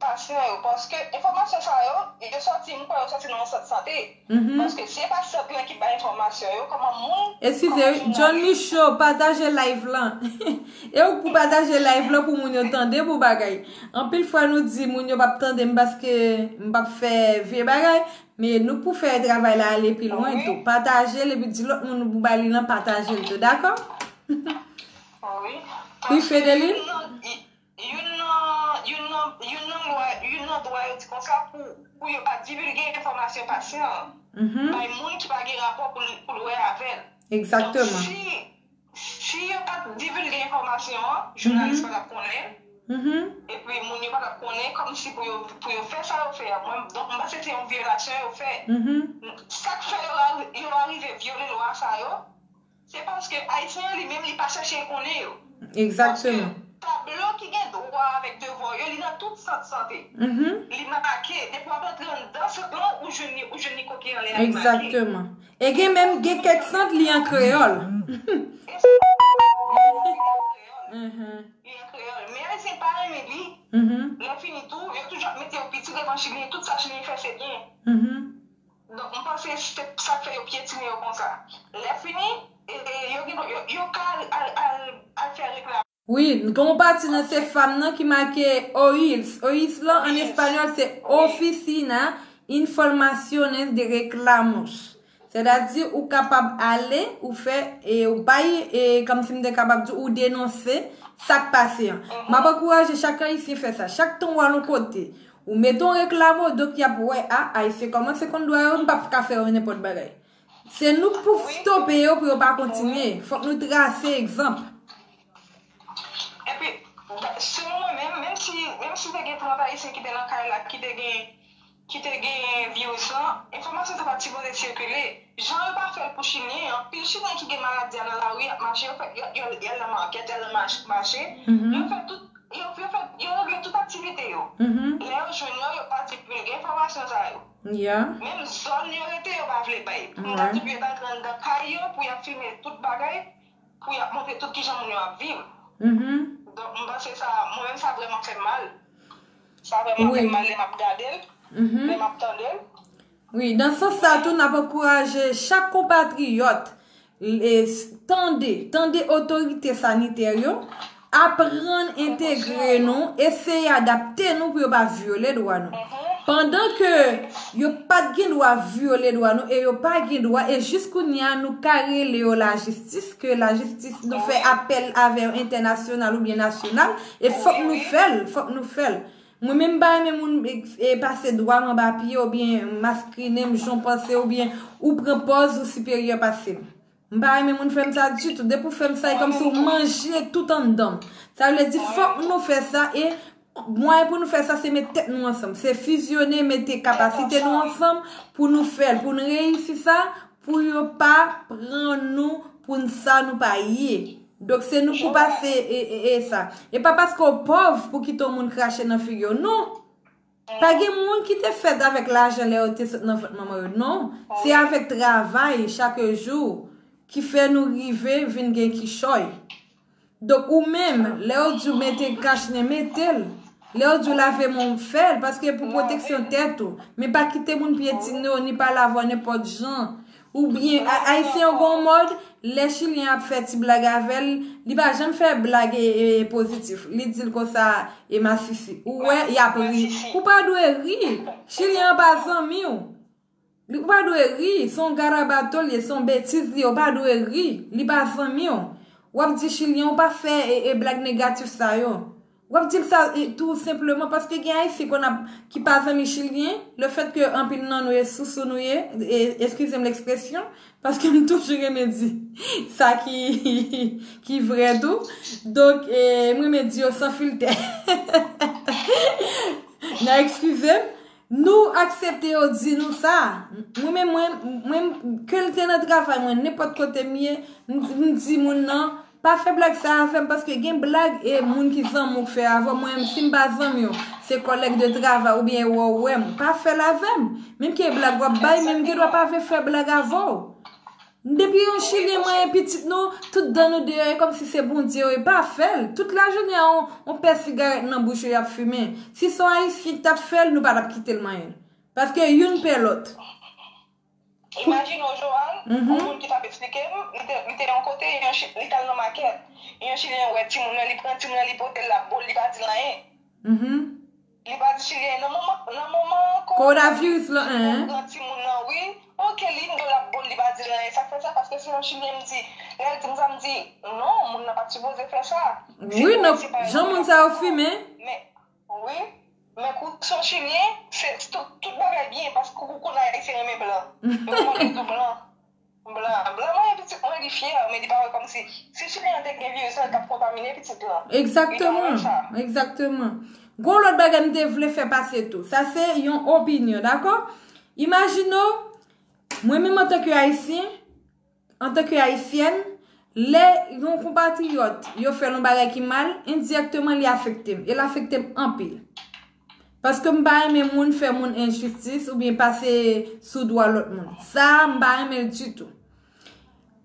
pasyan yo, paske enfòmasyon sa yo, yo sòti, m kwè yo sòti nan yon sant sante. Paske si e pa sant lan ki bay enfòmasyon yo, kòman moun Eskize, John Micho, pataje live lan. E ou pou pataje live lan pou moun yo tande pou bagay. Anpil fwa nou di moun yo p ap tande m paske m p ap fè vye bagay, men nou pou fè travay la ale pi lwen tou. Pataje l epi di lòt moun pou ba li lan, pataje l tou, dakò? Wi. Wi, Fedeline? Youn nan, youn nan, youn nan lwa, youn nan dwa yo di konsa pou, pou yo pa divilge enfòmasyon pasyan an bay moun ki pa gen rapò pou l, pou l wè avè l. Egzakteman. Donk, si, si yo pa t divilge enfòmasyon an, jounalis pa t ap konnen l. Epi moun yo pa t ap konnen kòmsi pou yo, pou yo fè sa yo fè a. Mwen, donk, m panse se yon vyolasyon yo fè. Sa k fè yo, ari- yo arive vyole lwa sa yo, se paske Ayisyen an li menm li pa chèche konnen yo. Egzakteman. Paske tablo ki gen dwa avèk devwa yo, li nan tout sant sante. Li make, depi w ap antre anndan sant lan, ou jwenn li, ou jwenn li kote anlè a, li make. Egzakteman. E gen menm, gen kèk sant li an kreyòl. E se li an kreyòl. Li an kreyòl. Men Ayisyen pa renmen li. Lè fini tou, yo toujou ap mete yo piti devan Chili, tout sa Chili fè se byen. Donk, m panse se sa k fè yo pyetine yo konsa. Lè fini, e, e, yo gen, yo, yo ka al, al, al, al fè reklam. Wi, gen yon pati nan se fanm nan ki make OIRS. OIRS lan an espanyòl se Oficina Informaciones de Reclamos. Sètadi ou kapab ale, ou fè, e, ou bay, e, kòmsi m te kapab di, ou denonse sa k pase an. M ap ankouraje chak Ayisyen fè sa. Chak tan w al yon kote, ou mete yon reklamo, donk y ap wè, a, Ayisyen kòmanse konn dwa yo, m p ap ka fè yo nenpòt bagay. Se nou k pou stope yo pou yo pa kontinye. Fòk nou trase egzanp. Epi, selon mwen menm, menm si, menm si te gen trant Ayisyen ki te nan kay la, ki te gen, ki te gen viris lan, enfòmasyon sa pa t sipoze sikile. Jan yo pa fè l pou Chilyen, anpil Chilyen ki gen maladi a nan lari ap mache, yo fè, yo, yo, y al nan makèt, y al nan mach- mache, yo fè tout, yo, yo fè, yo regle tout aktivite yo. Lè yo jwenn yo, yo pa divulge enfòmasyon sa yo. Menm zòn yo rete, yo pa vle bay. Pou m ta di pou yo t antre anndan kay yo, pou y ap filme tout bagay, pou y ap montre tout kijan moun yo ap viv. Donk, m panse sa, mwen menm sa vrèman fè m mal. Sa vrèman fè m mal lè m ap gade l, lè m ap tande l. Wi, nan sans sa tou, n ap ankouraje chak konpatriyòt E, tande, tande otorite sanitè yo, aprann entegre nou, eseye adapte nou pou yo pa vyole dwa nou. Pandan ke yo pa t gen dwa vyole dwa nou e yo pa gen dwa, e jis kounye a nou ka rele yo lajistis, ke lajistis nou fè apèl avè yo entènasyonal oubyen nasyonal, e fòk nou fè l, fòk nou fè l. Mwen menm m pa renmen moun e, e pase dwa m anba pye oubyen maskinen m jan w panse oubyen ou pran pòz ou siperyè pase m. M pa renmen moun fè m sa ditou. Depi w fè m sa, e kòmsi w manje tout anndan m. Sa vle di, fòk nou fè sa, e mwayen pou nou fè sa, se met tèt nou ansanm. Se fizyone, mete kapasite nou ansanm pou nou fè l, pou nou reyisi sa, pou yo pa pran nou pou n sa nou pa ye. Donk, se nou pou pase e, e, e sa. E pa paske w pòv pou kite yon moun krache nan figi w, non. Pa gen moun ki te fèt avèk lajan lè yo te sot nan vant manman yo, non. Se avèk travay chak jou ki fè nou rive vin gen kichòy. Donk, ou menm, lè yo di w mete kach nen, mete l. Lè yo di w lave men w, fè l, paske pou pwoteksyon tèt ou. Men pa kite moun pyetine w, ni pale avè w nenpòt jan. Oubyen, a- Ayisyen yo gen yon mòd, lè Chilyen ap fè ti blag avè l, li pa janm fè blag e, e, e pozitif. Li di l konsa, e masisi. Ou wè, y ap ri. Ou pa dwe ri. Chilyen an pa zanmi w. Li- Ou pa dwe ri. Se yon garabato l ye, se yon betiz li ye. Ou pa dwe ri. Li pa zanmi w. W ap di Chilyen, ou pa fè e, e blag negatif sa yo. W ap di l sa e, tou senpleman paske gen Ayisyen konn ap, ki pa zanmi Chilyen. Lefètke anpil nan nou e sousou nou ye, e, eskize m lekspresyon, paske m toujou renmen di sa ki, ki vrè tou. Donk, e, m renmen di yo san filtè. Nan eskize m, nou aksepte yo di nou sa. Mwen menm, mwen, mwen, ke l te nan travay mwen, nenpòt kote m ye, m, m di moun nan, pa fè blag sa avè m, paske gen blag e moun ki zanmi w k fè avè w. Mwen menm, si m pa zanmi w, se kòlèg de travay oubyen e wè w wè m, pa fè l avè m. Menm ke blag w ap bay, men m gen dwa pa vle fè blag avè w. Depi yon Chilyen manyen pitit nou, tout dan nou deyò, e kòmsi se Bondye yo ye, pa fè l. Tout lajounen an, on, on pè sigarèt nan bouch yo y ap fimen. Si se yon Ayisyen ki t ap fè l, nou pa t ap kite l manyen l. Paske youn pè lòt. Imajine w, Joanne, yon moun ki t ap eksplike m, li te, li te yon kote, yon Chi- li t al nan makèt. Yon Chilyen wè timoun nan, li pran timoun nan, li pote l, l ap bo l, li pa di l anyen. Li pa di Chilyen nan moman, nan moman kowonaviris lan, en. Pran timoun nan, wi. Ok, li gen dwa l ap bo l, li pa di l anyen. Sa k fè sa? Paske se yon Chilyen m di. Lè l di m sa, m di, non, moun nan pa t sipoze fè sa. Wi, nan jan moun sa yo fimen. Men, wi. Men kou se yon Chilyen, se tout, tout bagay byen, paske ou konn Ayisyen renmen blan. Yo konn di blan. Blan, blan manyen pitit mwen, li fyè, men li pa wè kòmsi si Chilyen an te gen viris lan, li t ap kontamine pitit lan. Egzakteman, egzakteman. Gon lòt bagay m te vle fè pase tou. Sa se yon opinyon, dakò? Imajine w, mwen menm antanke Ayisyen, antanke Ayisyèn, lè yon konpatriyòt yo fè l yon bagay ki mal, endirèkteman li afekte m, e l afekte m anpil. Paske m pa renmen moun fè moun enjistis oubyen pase sou dwa lòt moun. Sa a, m pa renmen l ditou.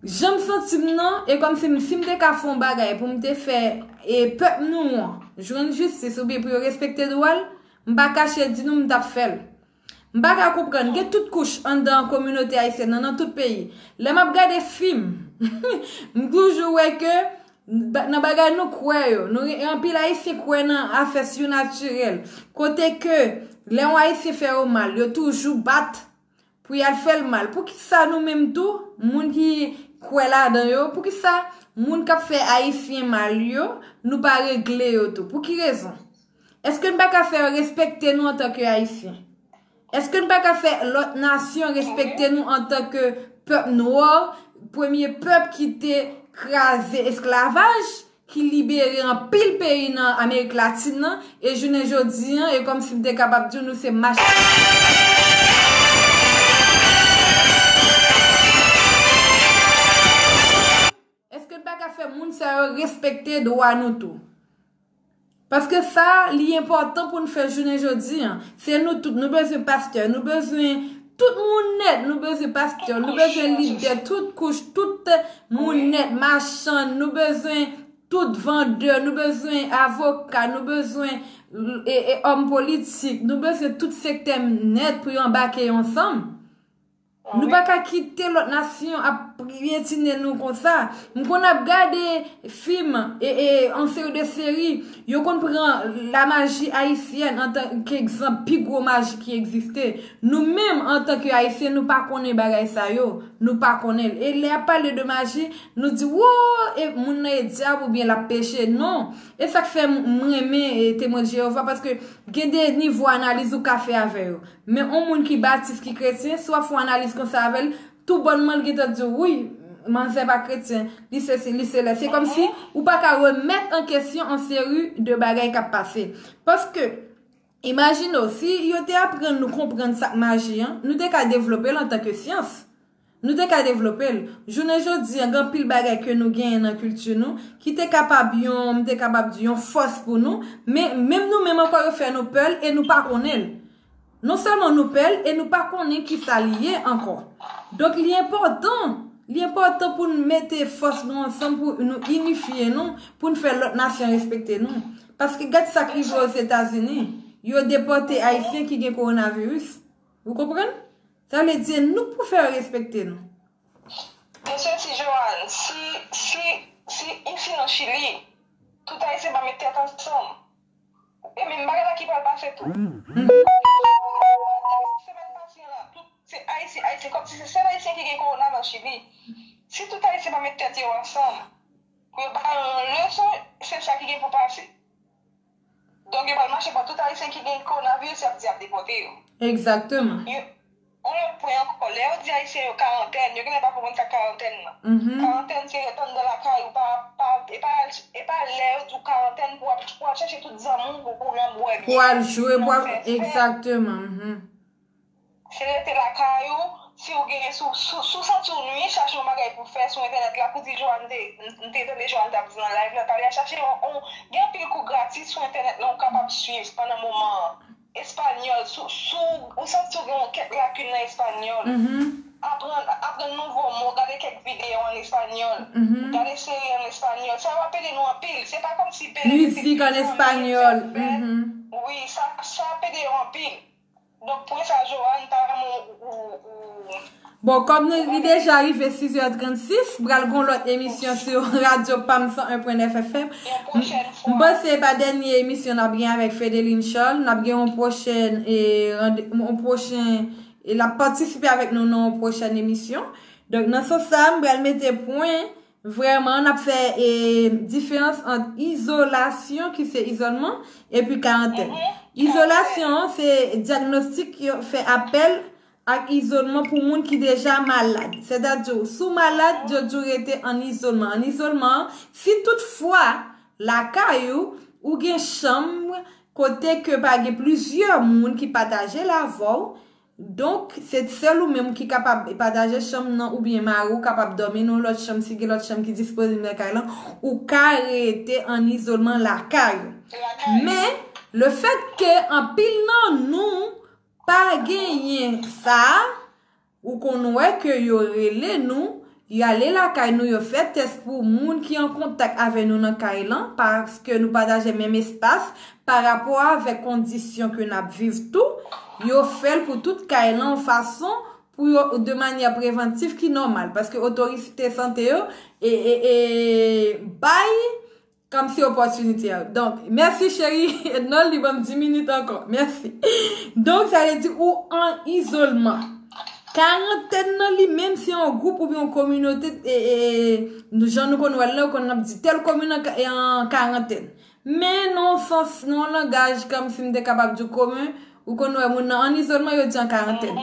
Jan m santi m nan, e kòmsi m, si m te ka fè yon bagay pou m te fè e pèp nou an jwenn jistis oubyen pou yo respekte dwa l, m pa kache di nou m t ap fè l. M pa ka konprann, gen tout kouch anndan kominote ayisyèn nan, nan tout peyi. Lè m ap gade fim, m toujou wè ke ba- nan bagay nou kwè yo, nou, anpil Ayisyen kwè nan afè sinatirèl. Kote ke lè yon Ayisyen fè yo mal, yo toujou bat pou y al fè l mal. Poukisa nou menm tou, moun ki kwè ladan yo, poukisa moun k ap fè Ayisyen mal yo, nou pa regle yo tou? Pou ki rezon? Èske n pa ka fè yo respekte nou antanke Ayisyen? Èske n pa ka fè lòt nasyon respekte nou antanke pèp nwa, premye pèp ki te kraze esklavaj, ki libere anpil peyi nan Amerik Latin nan, e jounen jodi an, e kòmsi m te kapab di w nou se mach. Èske n pa ka fè moun sa yo respekte dwa nou tou? Paske sa, li enpòtan pou n fè jounen jodi an. Se nou tout, nou bezwen pastè, nou bezwen tout moun nèt, nou bezwen pastè, nou bezwen lidè, tout kouch, tout moun nèt, machann, nou bezwen tout vandè, nou bezwen avoka, nou bezwen e, e, òm politik, nou bezwen tout sektè nèt pou yo anbake yo ansanm. Nou pa ka kite lòt nasyon ap pyetine nou konsa. M konn ap gade fim e, e an seri de seri, yo konn pran la maji ayisyèn antanke egzanp pi gwo maji ki egziste. Nou menm, antanke ayisyen, nou pa konnen bagay sa yo. Nou pa konnen l. E lè y ap pale de maji, nou di, wo, e moun nan e dyab oubyen l ap peche. Non. E sa k fè m, m renmen e, Temwen de Jewova, paske gen de nivo analiz ou ka fè avè yo. Men yon moun ki batis, ki kretyen, si w ap fè yon analiz konsa avè l, tou bònman l gentan di w, wi, manzè pa kretyen, li sesi, li sela. Se kòmsi ou pa ka remèt an kesyon an seri de bagay k ap pase. Paske, imajine w, si yo te aprann nou konprann sa k maji an, nou te ka devlope l antanke syans. Nou te ka devlope l. Jounen jodi an, gen anpil bagay ke nou genyen nan kilti nou, ki te kapab yon, m te kapab di yon fòs pou nou, men menm nou menm ankò yo fè nou pè l e nou pa konnen l. Non sèlman nou pè l e nou pa konnen ki sa li ye ankò. Donk li enpòtan, li enpòtan pou n mete fòs nou ansanm, pou nou inifye nou, pou n fè lòt nasyon respekte nou. Paske gad sa k rive Ozetazini. Yo depòte Ayisyen ki gen kowonaviris. Ou konprann? Sa vle di, nou k pou fè yo respekte nou. Mesye, si Joanne, si, si, si isi nan Chili, tout Ayisyen pa met tèt ansanm, e menm bagay la ki pral pase tou. Semèn pase la, tout se Ayisyen, Ayisyen, kòmsi se sèl Ayisyen ki gen kowona nan Chili. Si tout Ayisyen pa met tèt yo ansanm, pou yo ba yo yon leson, se sa ki gen pou pase. Donk, yo pral mache pran tout Ayisyen ki gen kowonaviris, y ap di y ap depòte yo. Egzakteman. Yon lòt pwen ankò, lè yo di Ayisyen yo karantèn, yo genlè pa konprann sa k karantèn nan. Karantèn se ret anndan lakay ou, pa, pa, e pa, e pa lè yo di w karantèn pou w ap, pou w al chèche tout zanmi w, pou w al bwè byen, pou w al jwe, pou w al, egzakteman. Se rete lakay ou, si w gen, si w, si w, si w santi w nwi, chache yon bagay pou fè sou entènèt la, pou di Joanne te, m te tande Joanne t ap di nan live la talè a, chache yon, yon, gen anpil kou gratis sou entènèt la ou kapab swiv pandan moman an. Espanyòl, si w, si w, ou santi w gen yon kèk lakin nan espanyòl, aprann, aprann nouvo mo, gade kèk videyo an espanyòl, gade seri an espanyòl, sa yo ap ede nou anpil. Se pa kòmsi pede rete mizik an espanyòl. Wi, sa, sa ap ede yo anpil. Donk, pwen sa, Joanne, pa renmen ou, ou, ou. Bon, kòm nou li deja rive sis è trannsis, pral gon lòt emisyon sou radyo Pam san en pwen nèf F M. M panse e pa dènye emisyon n ap gen avèk Fedeline Charles. N ap gen yon pwochèn, e, rande, yon pwochen, e, l ap patisipe avèk nou nan yon pwochèn emisyon. Donk, nan sans sa, m pral mete pwen. Vrèman, n ap fè e, diferans ant izolasyon, ki se izòlman, epi karantèn. Izolasyon an se dyagnostik yo fè apèl ak izòlman pou moun ki deja malad. Sètadi, si w malad, yo di w rete an izòlman. An izòlman an, si toutfwa lakay ou, ou gen chanm kote ke pa gen plizyè moun ki pataje l avè w, Donk, se sèl ou menm ki kapab pataje chanm nan oubyen mari w kapab dòmi nan yon lòt chanm, si gen lòt chanm ki disponib nan kay lan, ou ka rete an izolman lakay ou. Men, lefètke anpil nan nou pa genyen sa, ou konn wè ke yo rele nou, y ale lakay nou, yo fè tès pou moun ki an kontak avè nou nan kay lan, paske nou pataje menm espas, pa rapò avèk kondisyon ke n ap viv tou, yo fè l pou tout kay lan yon fason pou yo, de manyè prevantif ki nòmal, paske otorite sante yo e, e, e bay kòmsi opòtinite a. Donk, mèsi cheri Ednol, li ban m dis minit ankò. Mèsi. Donk, sa vle di ou an izolman. Karantèn nan li menm se yon gwoup oubyen yon kominote, e, e, e, jan nou konn wè l la, ou konn ap di tèl komin an ka- e an karantèn. Men nan yon sans, nan yon langaj kòmsi m te kapab di w komen, ou konn wè moun nan an izolman, yo di an karantèn.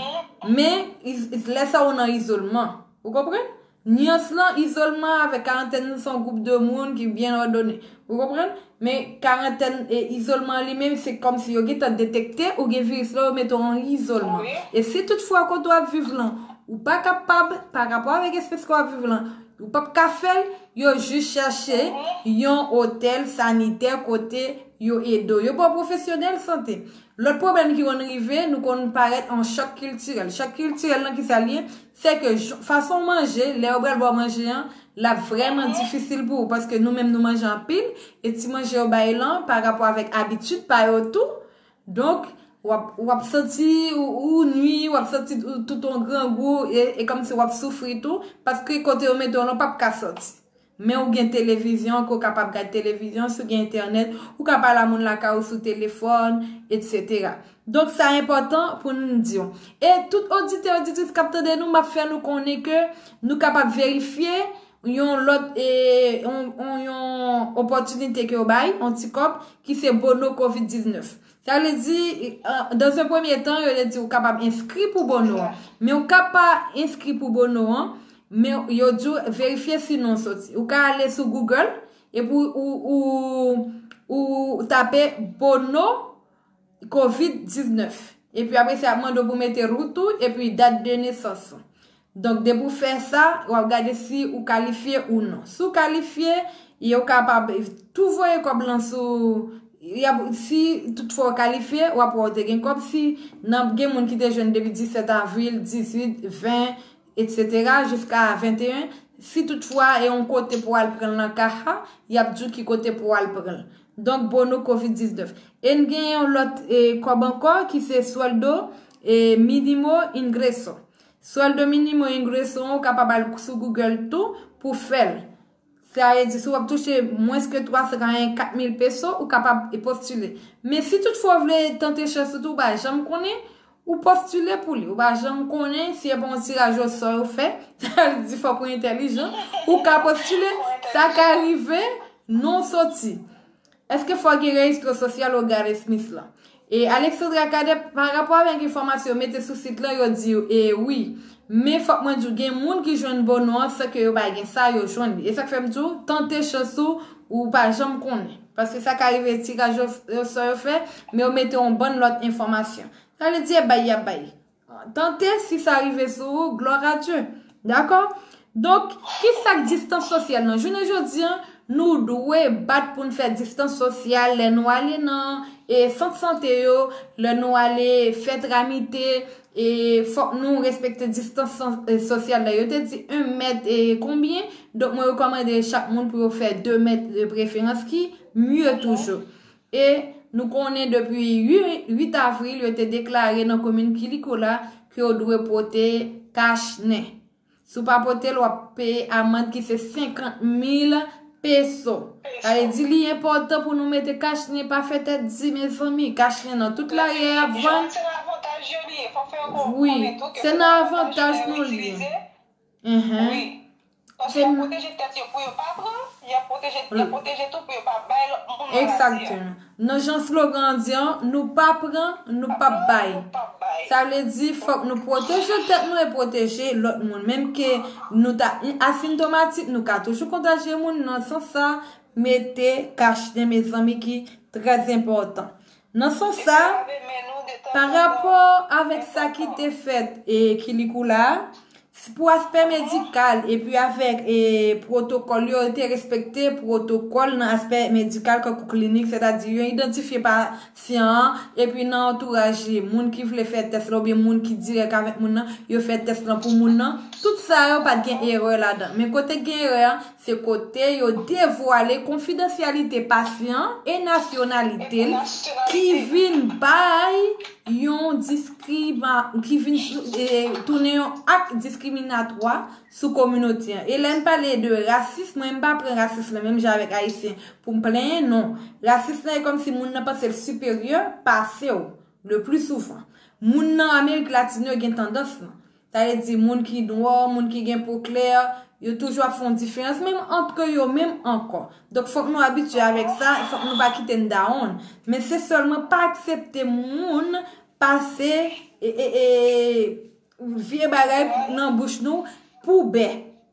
Men, iz- iz- lè sa ou nan izolman. Ou konprann? Nyans lan, izolman avèk karantèn, nou se yon gwoup de moun ki byen òdone. Ou konprann? Men karantèn e izolman li menm, se kòmsi yo gentan detekte ou gen viris la, yo mete w an izolman. E si toutfwa kote w ap viv lan, ou pa kapab, pa rapò avèk espès ke w ap viv lan, ou p ap ka fè l, yo jis chache yon otèl sanitè kote yo ede w. Yo ba w pwofesyonèl sante. Lòt pwoblèm ki konn rive, nou konn parèt an chòk kiltirèl. Chòk kiltirèl lan, ki sa l ye? Se ke j- fason w manje, lè yo pral ba w manje an, l ap vrèman difisil pou ou, paske nou menm nou manje anpil, e ti manje yo bay lan, pa rapò avèk abitid pa yo tou. Donk, w ap, w ap santi ou, ou nwi, w ap santi ou tout yon grangou, e, e kòmsi w ap soufri tou, paske kote yo mete w lan w p ap ka sòti. Men ou gen televizyon, ke w kapab gad televizyon, si w gen entènèt, ou ka pale a moun lakay ou sou telefòn, etsetera. Donk, sa enpòtan pou n di w. E tout oditè, oditris k ap tande nou, m ap fè nou konnen ke nou kapab verifye yon lòt, e, yon, yon, yon opòtinite ke yo bay, yon ti kòb, ki se bono kovid diznèf. Sa vle di, e, dans un premier temps, yo te di ou kapab enskri pou bono an. Men ou ka pa enskri pou bono an, men yo di w verifye si non w soti. Ou ka ale sou Google, epi ou, ou, ou tape bono kovid diznèf. Epi apre sa, y ap mande w pou mete wout ou, epi dat de nesans ou. Donk, depi w fè sa, w ap gade si ou kalifye ou non. Si w kalifye, yo kapab tou voye kòb lan sou, y ap, si toutfwa w kalifye, w ap wè w te gen kòb. Si nan, gen moun ki te jwenn depi disèt avril, dizuit, ven, etsetera, jiska venteyen. Si toutfwa e yon kote pou al pran l nan kaha, y ap di w ki kote pou al pran l. Donk, bono kovid diznèf. E n gen yon lòt, e, kòb ankò ki se sueldo, e, mínimo ingreso. Sueldo mínimo ingreso, ou kapab al sou Google tou pou fè l. Sa vle di, si w ap touche mwens ke twa san karann kat mil peso, ou kapab postile. Men si toutfwa w vle tante chans ou tou, ou pa janm konnen, ou postile pou li. Ou pa janm konnen si e pa yon tiraj osò yo fè. Sa vle di, fòk ou entèlijan. Ou ka postile, sa ka rive, non w soti. Èske fò gen rejistro sosyal Ogares Smith lan? E Alexandra Cadet, pa rapò avèk enfòmasyon yo mete sou sit lan, yo di, e wi. Men fòk mwen di w, gen moun ki jwenn bono an san ke yo pa gen sa, yo jwenn li. E sa k fè m di w, tante chans ou, ou pa janm konnen. Paske sa ka rive tiraj yo, yo sò yo fè, men yo mete yon bann lòt enfòmasyon. Sa vle di, e bay y ap bay. Tante, si sa rive sou ou, gloire à Dieu. Dakò? Donk, ki sa k distans sosyal lan? Jounen jodi a, nou dwe bat pou n fè distans sosyal lè nou ale nan, e, sant sante yo, lè nou ale fè tramite, e, fòk nou respekte distans san-, e, sosyal la. Yo te di en mèt e konbyen? Donk, mwen rekòmande chak moun pou yo fè de mèt de preferans ki mye toujou. E nou konnen depi uit, uit avril, yo te deklare nan komin Kilikola ke yo dwe pote kach nen. Si w pa pote l, w ap peye amann ki se senkant mil peso. Sa vle di li enpòtan pou nou mete kach nen, pa fè tèt di, mezanmi. Kach nen nan tout lari a y ap vann. Wi, se nan avantaj nou li ye. Mhm. Wi. Paske y ap pwoteje tèt yo pou yo pa pran, y ap pwoteje, y ap pwoteje tou pou yo pa bay lòt moun maladi a. Exactement. Nan jan slogan an di an, nou pa pran, nou p ap bay. Sa vle di, fòk nou pwoteje tèt nou e pwoteje lòt moun. Menm ke nou ta asintomatik, nou ka toujou kontajye moun. Nan sans sa, mete kach nen, mezanmi, ki trè enpòtan. Nan sans sa, pa rapò avèk sa ki te fèt e Kilikoula, pou aspè medikal, epi avèk, e, pwotokòl yo, yo te respekte pwotokòl nan aspè medikal, kankou klinik, sètadi yo idantifye pasyan an, epi nan antouraj li, moun ki vle fè tès la, oubyen moun ki dirèk avèk moun nan, yo fè tès lan pou moun nan. Tout sa yo pa t gen erè ladan. Men kote k gen erè a, se kote yo devwale konfidansyalite pasyan e nasyonalite l, ki vin bay yon diskrima-, ki vin, e, tounen yon ak diskriminatwa sou kominote an. E lè n pale de rasis, mwen m pa pran rasis lan menm jan avèk Ayisyen pou m plenyen, non. Rasis lan e kòmsi moun nan panse l siperyè pase w, le pli souvan. Moun nan Amerik Latin yo gen tandans lan. Sa vle di, moun ki nwa, moun ki gen po klè, yo toujou ap fè yon diferans, menm antre yo menm ankò. Donk, fòk nou abitye avèk sa, fòk nou pa kite n dawonn. Men se sèlman pa aksepte moun pase, e, e, e, vye bagay nan bouch nou pou bè.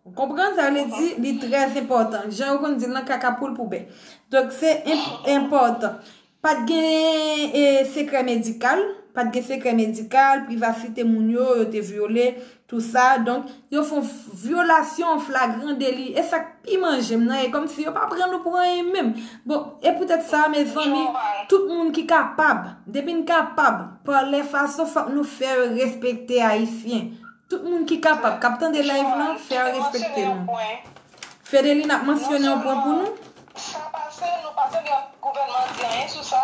Ou konprann? Sa vle di, li trè enpòtan. Jan yo konn di l nan, kaka poul pou bè. Donk, se enp-, enpòtan. Pa t gen, e, sekrè medikal, pa t gen sekrè medikal, privasite moun yo, yo te vyole, tou sa. Donk, yo fè yon vyolasyon, yon flagran deli. E sa k pi manje m nan, e kòmsi yo pa pran nou pou anyen menm. Bon, e poutèt sa, mezanmi, tout moun ki kapab, depi n kapab, pa lè fason, fòk nou fè yo respekte Ayisyen. Tout moun ki kapab, k ap tande live lan, fè yo respekte nou. Fedeli, n ap mansyone yon pwen pou nou. Sa pase, nou pa tande gouvènman di anyen sou sa.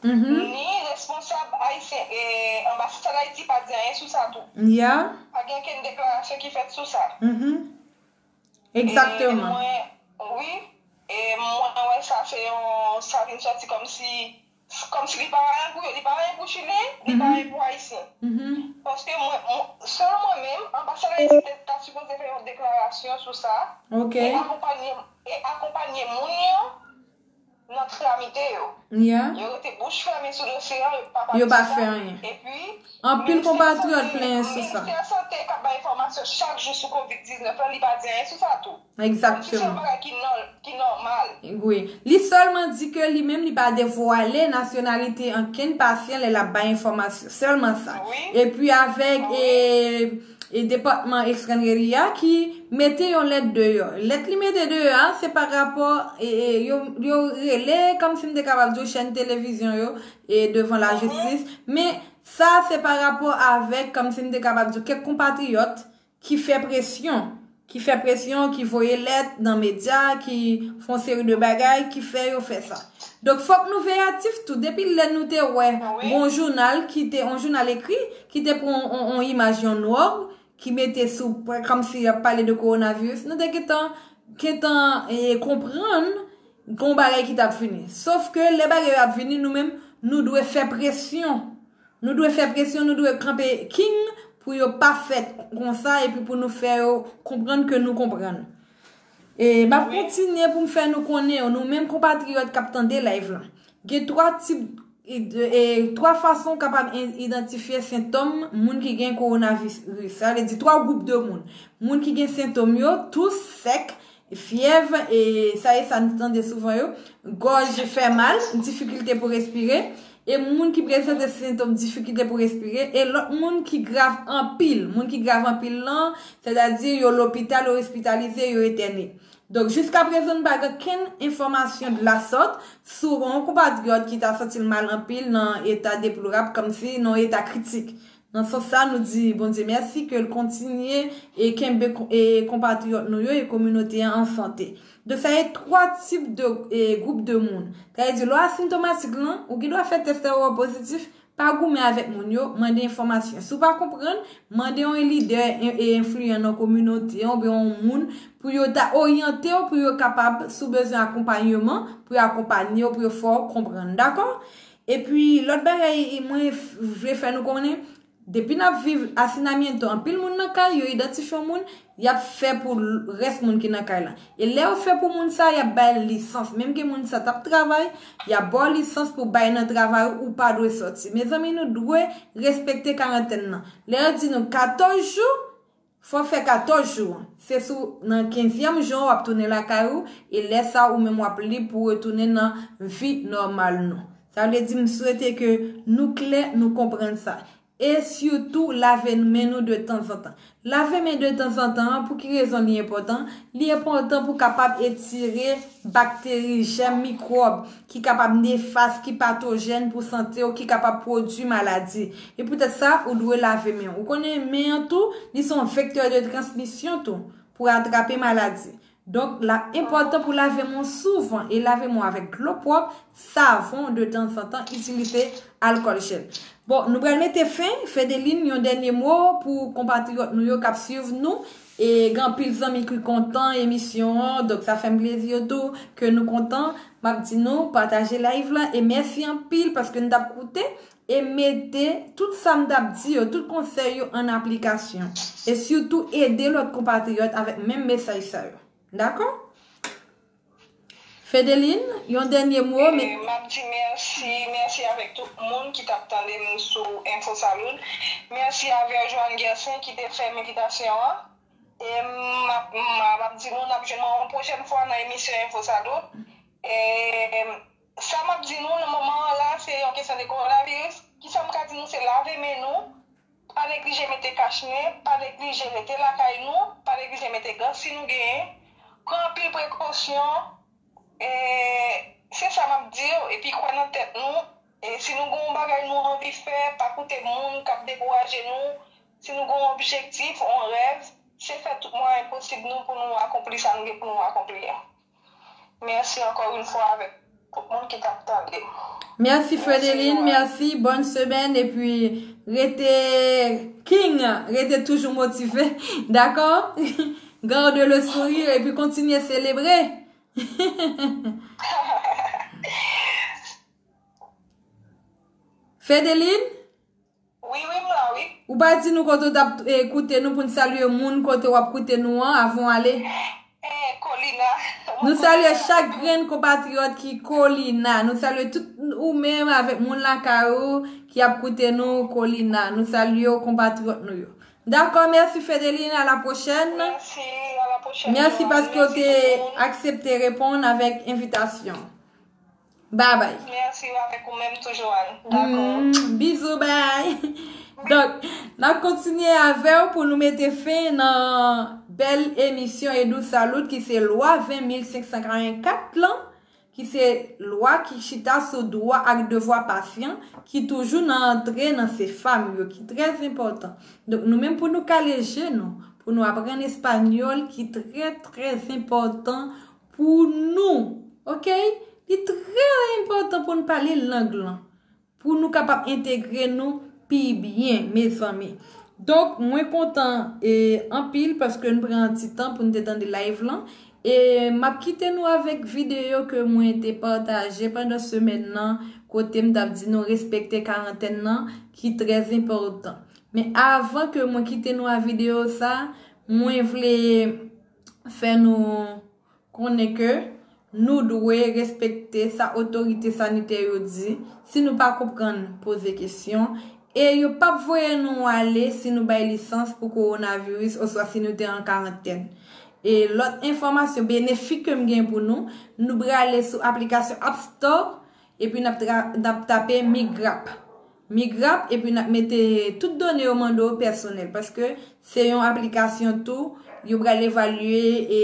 Mhm. Ni responsab ayisyen, e, anbasad Ayiti pa di anyen sou sa tou. Ya. Pa gen okenn deklarasyon ki fèt sou sa. Mhm. Egzakteman. E mwen, wi, e mwen wè sa se yon, sa vin sòti kòmsi, kòmsi li pa anyen pou yo, li pa anyen pou Chilyen, li pa anyen pou Ayisyen. Mhm. Paske mwen, mwen, selon mwen menm, anbasad Ayiti te ta sipoze fè yon deklarasyon sou sa, Ok. e akonpanye, e akonpanye moun yo nan tramite yo. Ya. Yo rete bouch fèmen sou dosye a, yo pa pale Yo pa sou sa. Fè anyen. Epi, Anpil ministè konpatriyòt sante, plenyen sou sa. Ministè sante k ap bay enfòmasyon chak jou sou kovid diznèf la, li pa di anyen sou sa tou. Kòmsi se yon Egzakteman. Bagay ki nò-, ki nòmal. Wi. Li sèlman di ke li menm li pa devwale nasyonalite ankenn pasyan lè l ap bay enfòmasyon. Sèlman sa. Wi. Epi avèk e, e Depatman Estranjeri a ki mete yon lèt deyò. Lèt li mete deyò a, se pa rapò e, e, yo, yo rele, kòmsi m te kapab di w, chèn televizyon yo e devan lajistis. Men sa se pa rapò avèk, kòmsi m te kapab di w, kèk konpatriyòt ki fè presyon, ki fè presyon, ki voye lèt nan medya, ki fè yon seri de bagay, ki fè yo fè sa. Donk, fòk nou veyatif tou. Depi lè nou te wè Wi. Yon jounal ki te, yon jounal ekri, ki te pran yon, yon, yon imaj yon nòg, ki mete sou, kòmsi y ap pale de kowonaviris, nou te gentan, gentan e, konprann gon bagay ki t ap vini. Sof ke lè bagay yo ap vini, nou menm, nou dwe fè presyon. Nou dwe fè presyon, nou dwe kanpe king pou yo pa fèt konsa epi pou nou fè yo konprann ke nou konprann. E m ap kontinye pou m fè nou konnen, nou menm konpatriyòt k ap tande live la. Gen twa tip, e, e, twa fason w kapab en- idantifye sentòm moun ki gen kowonaviris. Sa vle di twa gwoup de moun. Moun ki gen sentòm yo, tous, sèk, fyèv, e sa e sa nou tande souvan yo, gòj fè mal, difikilte pou respire, e moun ki prezante sentòm difikilte pou respire, e lòt moun ki grav anpil, moun ki grav anpil lan, sètadi yo lopital, yo ospitalize, yo entène. Donk, jiskaprezan, nou pa gen okenn enfòmasyon de la sòt sou yon konpatriyòt ki ta santi l mal anpil nan eta deplorab, kòmsi nan yon eta kritik. Nan sans sa, nou di Bondye mèsi ke l kontinye e kenbe ko- e konpatriyòt nou yo e kominote a an sante. Donk, sa e twa tip de e, gwoup de moun. Sa vle di, lè w asentomatik lan, ou gen dwa fè tès la, ou wè w pozitif, pa goumen avèk moun yo, mande enfòmasyon. Si w pa konprann, mande yon lidè e, e enfliyan nan kominote an oubyen yon moun pou yo ta oryante w, pou yo kapab, si w bezwen akonpayman, pou yo akonpanye w, pou yo fè w konprann. Dakò? Epi, lòt bagay mwen vle fè nou konnen, depi n ap viv Hacinamiento, anpil moun nan kay yo idantifye yon moun, y ap fè pou rès moun ki nan kay la. E lè yo fè pou moun sa, y ap bay l lisans. Menm ke moun sa t ap travay, y ap ba w lisans pou bay nan travay ou, ou pa dwe sòti. Mezanmi, nou dwe respekte karantèn nan. Lè yo di nou katòz jou, fò w fè katòz jou an. Se sou nan kenzyèm jou an w ap tounen lakay ou, e lè sa ou menm w ap lib pou retounen nan vi nòmal nou. Sa vle di m swete ke nou klè, nou konprann sa. E sitou lave men nou de tanzantan. Lave men de tanzantan an, pou ki rezon li enpòtan? Li enpòtan pou kapab etire bakteri, jèm, mikwòb ki kapab nefas, ki patojèn pou sante w, ki kapab pwodui maladi. E poutèt sa, ou dwe lave men w. Ou konnen men an tou, li se yon vektè de transmisyon tou pou atrape maladi. Donk, l ap enpòtan pou lave men w souvan e lave men w avèk dlo pwòp, savon de tanzantan, itilize alkòl jèl. Bon, nou pral mete fen. Fedeline, yon dènye mo pou konpatriyòt nou yo k ap swiv nou. E gen anpil zanmi ki kontan emisyon an, donk sa fè m plezi tou ke nou kontan. M ap di nou pataje live la e mèsi anpil paske nou t ap koute e mete tout sa m t ap di yo, tout konsèy yo an aplikasyon. E sitou ede lòt konpatriyòt avèk menm mesaj sa yo. Dakò? Fedeline, yon dènye mo. M ap di mèsi, mèsi avèk tout moun ki t ap tande m sou Enfo Saloud. Mèsi avè Joanne Gerson ki te fè m envitasyon an. E m ap, m ap di nou, n ap jwenn mwen yon pwochèn fwa nan emisyon Enfo Saloud. E sa m ap di nou nan moman an la, se yon kesyon de kowonaviris. Kisa m ka di nou, se lave men nou, pa neglije mete kach nen, pa neglije rete lakay nou, pa neglije mete gan si nou genyen, pran anpil prekosyon, e se sa m ap di yo, epi kwè nan tèt nou, e si nou gen yon bagay nou anvi fè, pa koute moun k ap dekouraje nou, si nou gen yon objektif, yon rèv, se fè tout mwayen posib nou pou nou akonpli sa nou gen pou nou akonpli a. Mèsi ankò yon fwa avèk tout moun ki t ap tande. Mèsi Fredeline, mèsi, bòn semèn, epi rete king, rete toujou motive, dakò? Garde le sourire epi kontinye selebre. Fedeline? Wi, wi, m la, wi. Ou pa di nou kote w t ap eh, koute nou pou n salye moun kote w ap koute nou an avan w ale? Eh, Kolina. Nou salye chak grenn konpatriyòt ki Kolina. Nou salye tout ou menm avèk moun lakay ou ki ap koute nou Kolina. Nou salye w konpatriyòt nou yo. Dakò, mèsi Fedeline, a la pwochèn. Mèsi, a la pwochèn. Mèsi paske w te aksepte reponn avèk envitasyon. Babay. Mèsi, avèk ou menm toujou, Ann. Dakò. Mm, bizou, bay. Donk, n ap kontinye avè w pou nou mete fen nan bèl emisyon Edou Salut ki se lwa ven mil senk san karannkat lan, ki se lwa ki chita sou dwa ak devwa pasyan ki toujou nan antre nan se fanm yo ki trè enpòtan. Donk, nou menm pou nou kale je nou, pou nou aprann espanyòl ki trè, trè enpòtan pou nou, oke? Li trè enpòtan pou n pale lang lan, pou nou kapab entegre nou pi byen, mezanmi. Donk, mwen kontan e anpil paske n pran ti tan pou n te tande live lan. E m ap kite nou avèk videyo ke mwen te pataje pandan semèn nan, kote m t ap di nou respekte karantèn nan, ki trè enpòtan. Men avan ke mwen kite nou a videyo sa, mwen vle fè nou konnen ke nou dwe respekte sa otorite sanitè yo di. Si nou pa konprann, poze kesyon. E yo p ap voye nou ale si nou bay lisans pou kowonaviris oswa si nou te an karantèn. E lòt enfòmasyon benefik ke m gen pou nou, nou prale sou aplikasyon App Store, epi n ap tra- n ap tape Migrap. Migrap, epi n ap mete tout done yo mande w pèsonèl, paske se yon aplikasyon tou, yo pral evalye e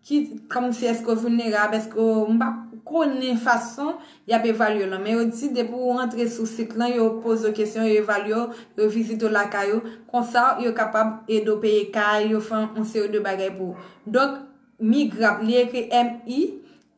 ki, kòmsi èske w vilnerab, èske w, m pa konnen fason y ap evalye w lan, men yo di depi w rantre sou sit lan, yo poze w kesyon, yo evalye w, yo vizite w lakay ou, konsa yo kapab ede w peye kay, yo fè yon seri de bagay pou ou. Donk, Migrap, li ekri M I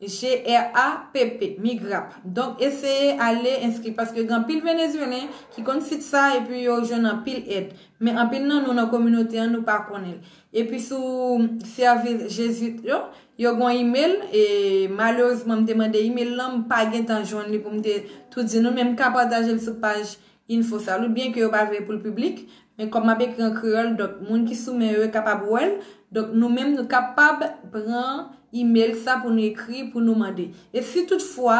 G R A P P, Migrap. Donk, eseye ale enskri, paske gen anpil Venezuelen ki konn sit sa epi yo jwenn anpil èd. Men anpil nan nou nan kominote an, nou pa konnen l. Epi sou sèvis Jezwit yo, yo gen yon imèl, e malerezman, m te mande imèl lan, m pa gentan jwenn li pou m te tou di nou, men m ka pataje l sou paj Info Salut, byen ke yo pa vle pou l piblik, men kòm m ap ekri an kreyòl, donk moun ki sou men yo, yo kapab wè l. Donk nou menm, nou kapab pran imèl sa pou nou ekri, pou nou mande. E si toutfwa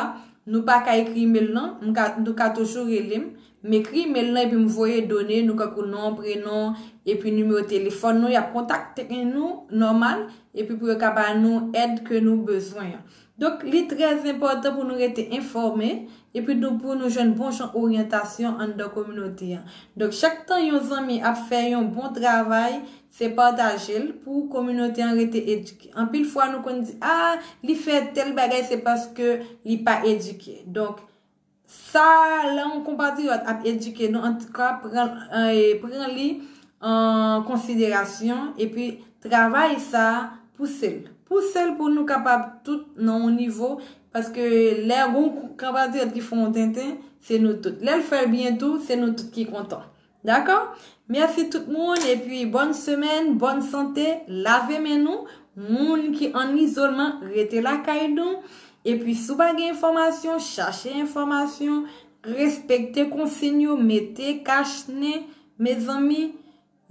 nou pa ka ekri imèl lan, m ka, nou ka toujou rele m. M ekri imèl lan epi m voye done nou, kankou non, prenon, epi nimewo telefòn nou, y ap kontakte nou nòmal, epi pou yo ka ba nou èd ke nou bezwen an. Donk, li trè enpòtan pou nou rete enfòme, epi nou, pou nou jwenn bon jan oryantasyon anndan kominote an. Donk, chak tan yon zanmi ap fè yon bon travay, se pataje l pou kominote an rete edike. Anpil fwa, nou konn di, a, li fè tèl bagay, se paske li pa edike. Donk, sa, lè yon konpatriyòt ap edike nou, antouka, pran, eh, pran li an konsiderasyon, epi travay sa, pouse l. Pouse l pou nou kapab tout nan yon nivo, paske lè yon konpatriyòt ki fè yon tenten, se nou tout. Lè l fè l byen tou, se nou tout ki kontan. Dakò? Mèsi tout moun, epi bòn semèn, bòn sante, lave men nou. Moun ki an izolman, rete lakay nou. Epi si w pa gen enfòmasyon, chache enfòmasyon, respekte konsiy yo, mete kach nen, mezanmi,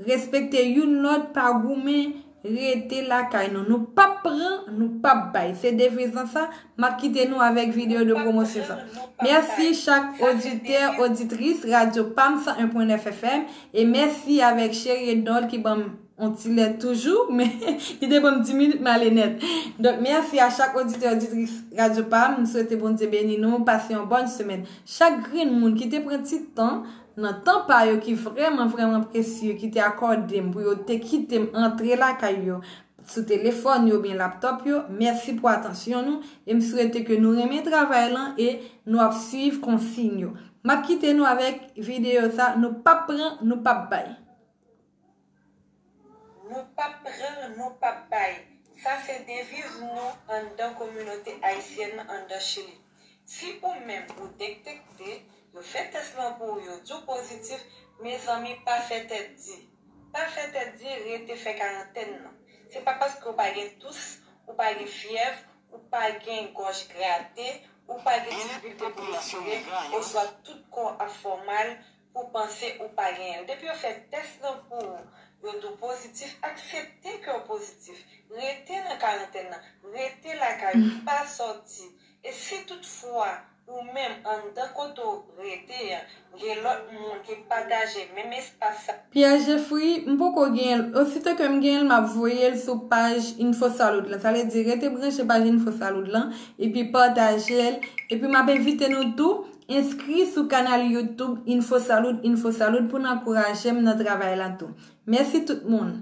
respekte youn lòt, pa goumen, rete lakay nou. Nou p ap pran, nou p ap bay. Se devizan sa, m ap kite nou avèk videyo de pwomosyon sa. Mèsi chak oditè, oditris Radyo Pam san en pwen nèf F M, e mèsi avèk Cheri Ednòl ki ban m on ti lè toujou, men li te ban m dis minit, m ale nèt. Donk, mèsi a chak oditè, oditris Radyo Pam. M swete Bondye beni nou, pase yon bòn semèn. Chak grenn moun ki te pran ti tan, nan tan pa yo ki vrèman, vrèman presye, ki te akòde m pou yo te kite m antre lakay yo, sou telefòn yo oubyen laptòp yo, mèsi pou atansyon nou, e m swete ke nou renmen travay lan e nou ap swiv konsiy yo. M ap kite nou avèk videyo sa, nou p ap pran, nou p ap bay. Nou p ap pran, nou p ap bay. Sa se deviz nou anndan kominote ayisyèn anndan Chili. Si ou menm ou detekte, yo fè tès lan pou ou, yo di w pozitif, mezanmi, pa fè tèt di. Pa fè tèt di, rete fè karantèn nan. Se pa paske ou pa gen tous, ou pa gen fyèv, ou pa gen gòj grate, ou pa gen difikilte pou respire, oswa tout kò ap fè w mal, pou panse ou pa genyen l. Depi yo fè tès lan pou ou, yo di w pozitif, aksepte ke w pozitif. Rete nan karantèn nan, rete lakay ou, pa sòti. E si toutfwa ou menm anndan kote w rete an, gen lòt moun ki pataje menm espas sa. Pierre Jeffrey, m poko genyen l. Osito ke m genyen l, m ap voye l sou paj Info Salud lan. Sa vle di, rete branche paj Info Salud lan, epi pataje l. Epi m ap envite nou tou enskri sou kanal YouTube Info Salud, Info Salud pou n ankouraje m nan travay la tou. Mèsi tout moun.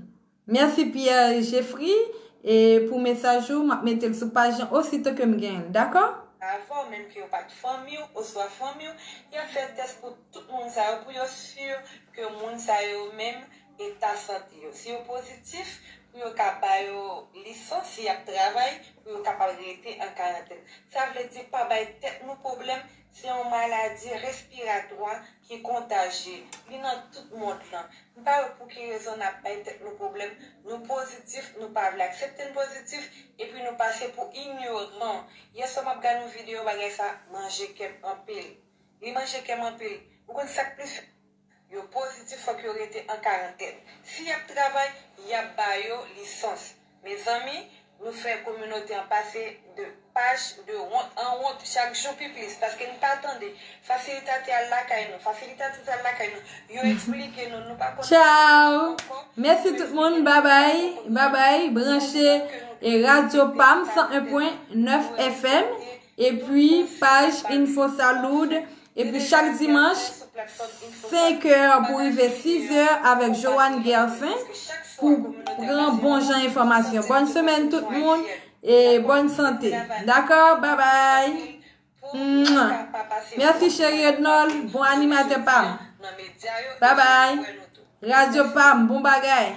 Mèsi Pierre Jeffrey, e pou mesaj ou, m ap mete l sou paj lan osito ke m genyen l, dakò? Avè w, menm ke yo pa t fanmi w oswa fanmi w, y ap fè tès pou tout moun sa yo, pou yo si ke moun sa yo menm eta sante yo. Si yo pozitif, pou yo ka ba yo lisans, si y ap travay, pou yo kapab rete an karantèn. Sa vle di, pa bay tèt nou pwoblèm, se yon maladi respiratwa ki kontajye. Li nan tout mond lan. M pa wè pou ki rezon n ap bay tèt nou pwoblèm. Nou pozitif, nou pa vle aksepte n pozitif, epi nou pase pou inyoran. Yèswa m ap gade yon videyo, bagay sa manje kè m anpil. Li manje kè m anpil. Ou konn sa k plis? Yo pozitif, fòk yo rete an karantèn. Si y ap travay, y ap ba yo lisans. Mezanmi, nou fè kominote an pase de paj de wont an wont chak jou pi plis, paske n pa tande. Fasilitatè al lakay nou, fasilitatris al lakay nou, yo eksplike nou, nou pa konn. Tchao. Mèsi tout moun, babay, babay, branche e radyo pam san en pwen nèf F M, epi paj Info Salud, epi chak dimanch, senk è pou rive sis è avèk Joanne Gersin pou pran bon jan enfòmasyon. Bòn semèn tout moun e bòn sante. Dakò? Babay. Mèsi cheri Ednol, bon animatè pam. Babay. Radyo pam, bon bagay.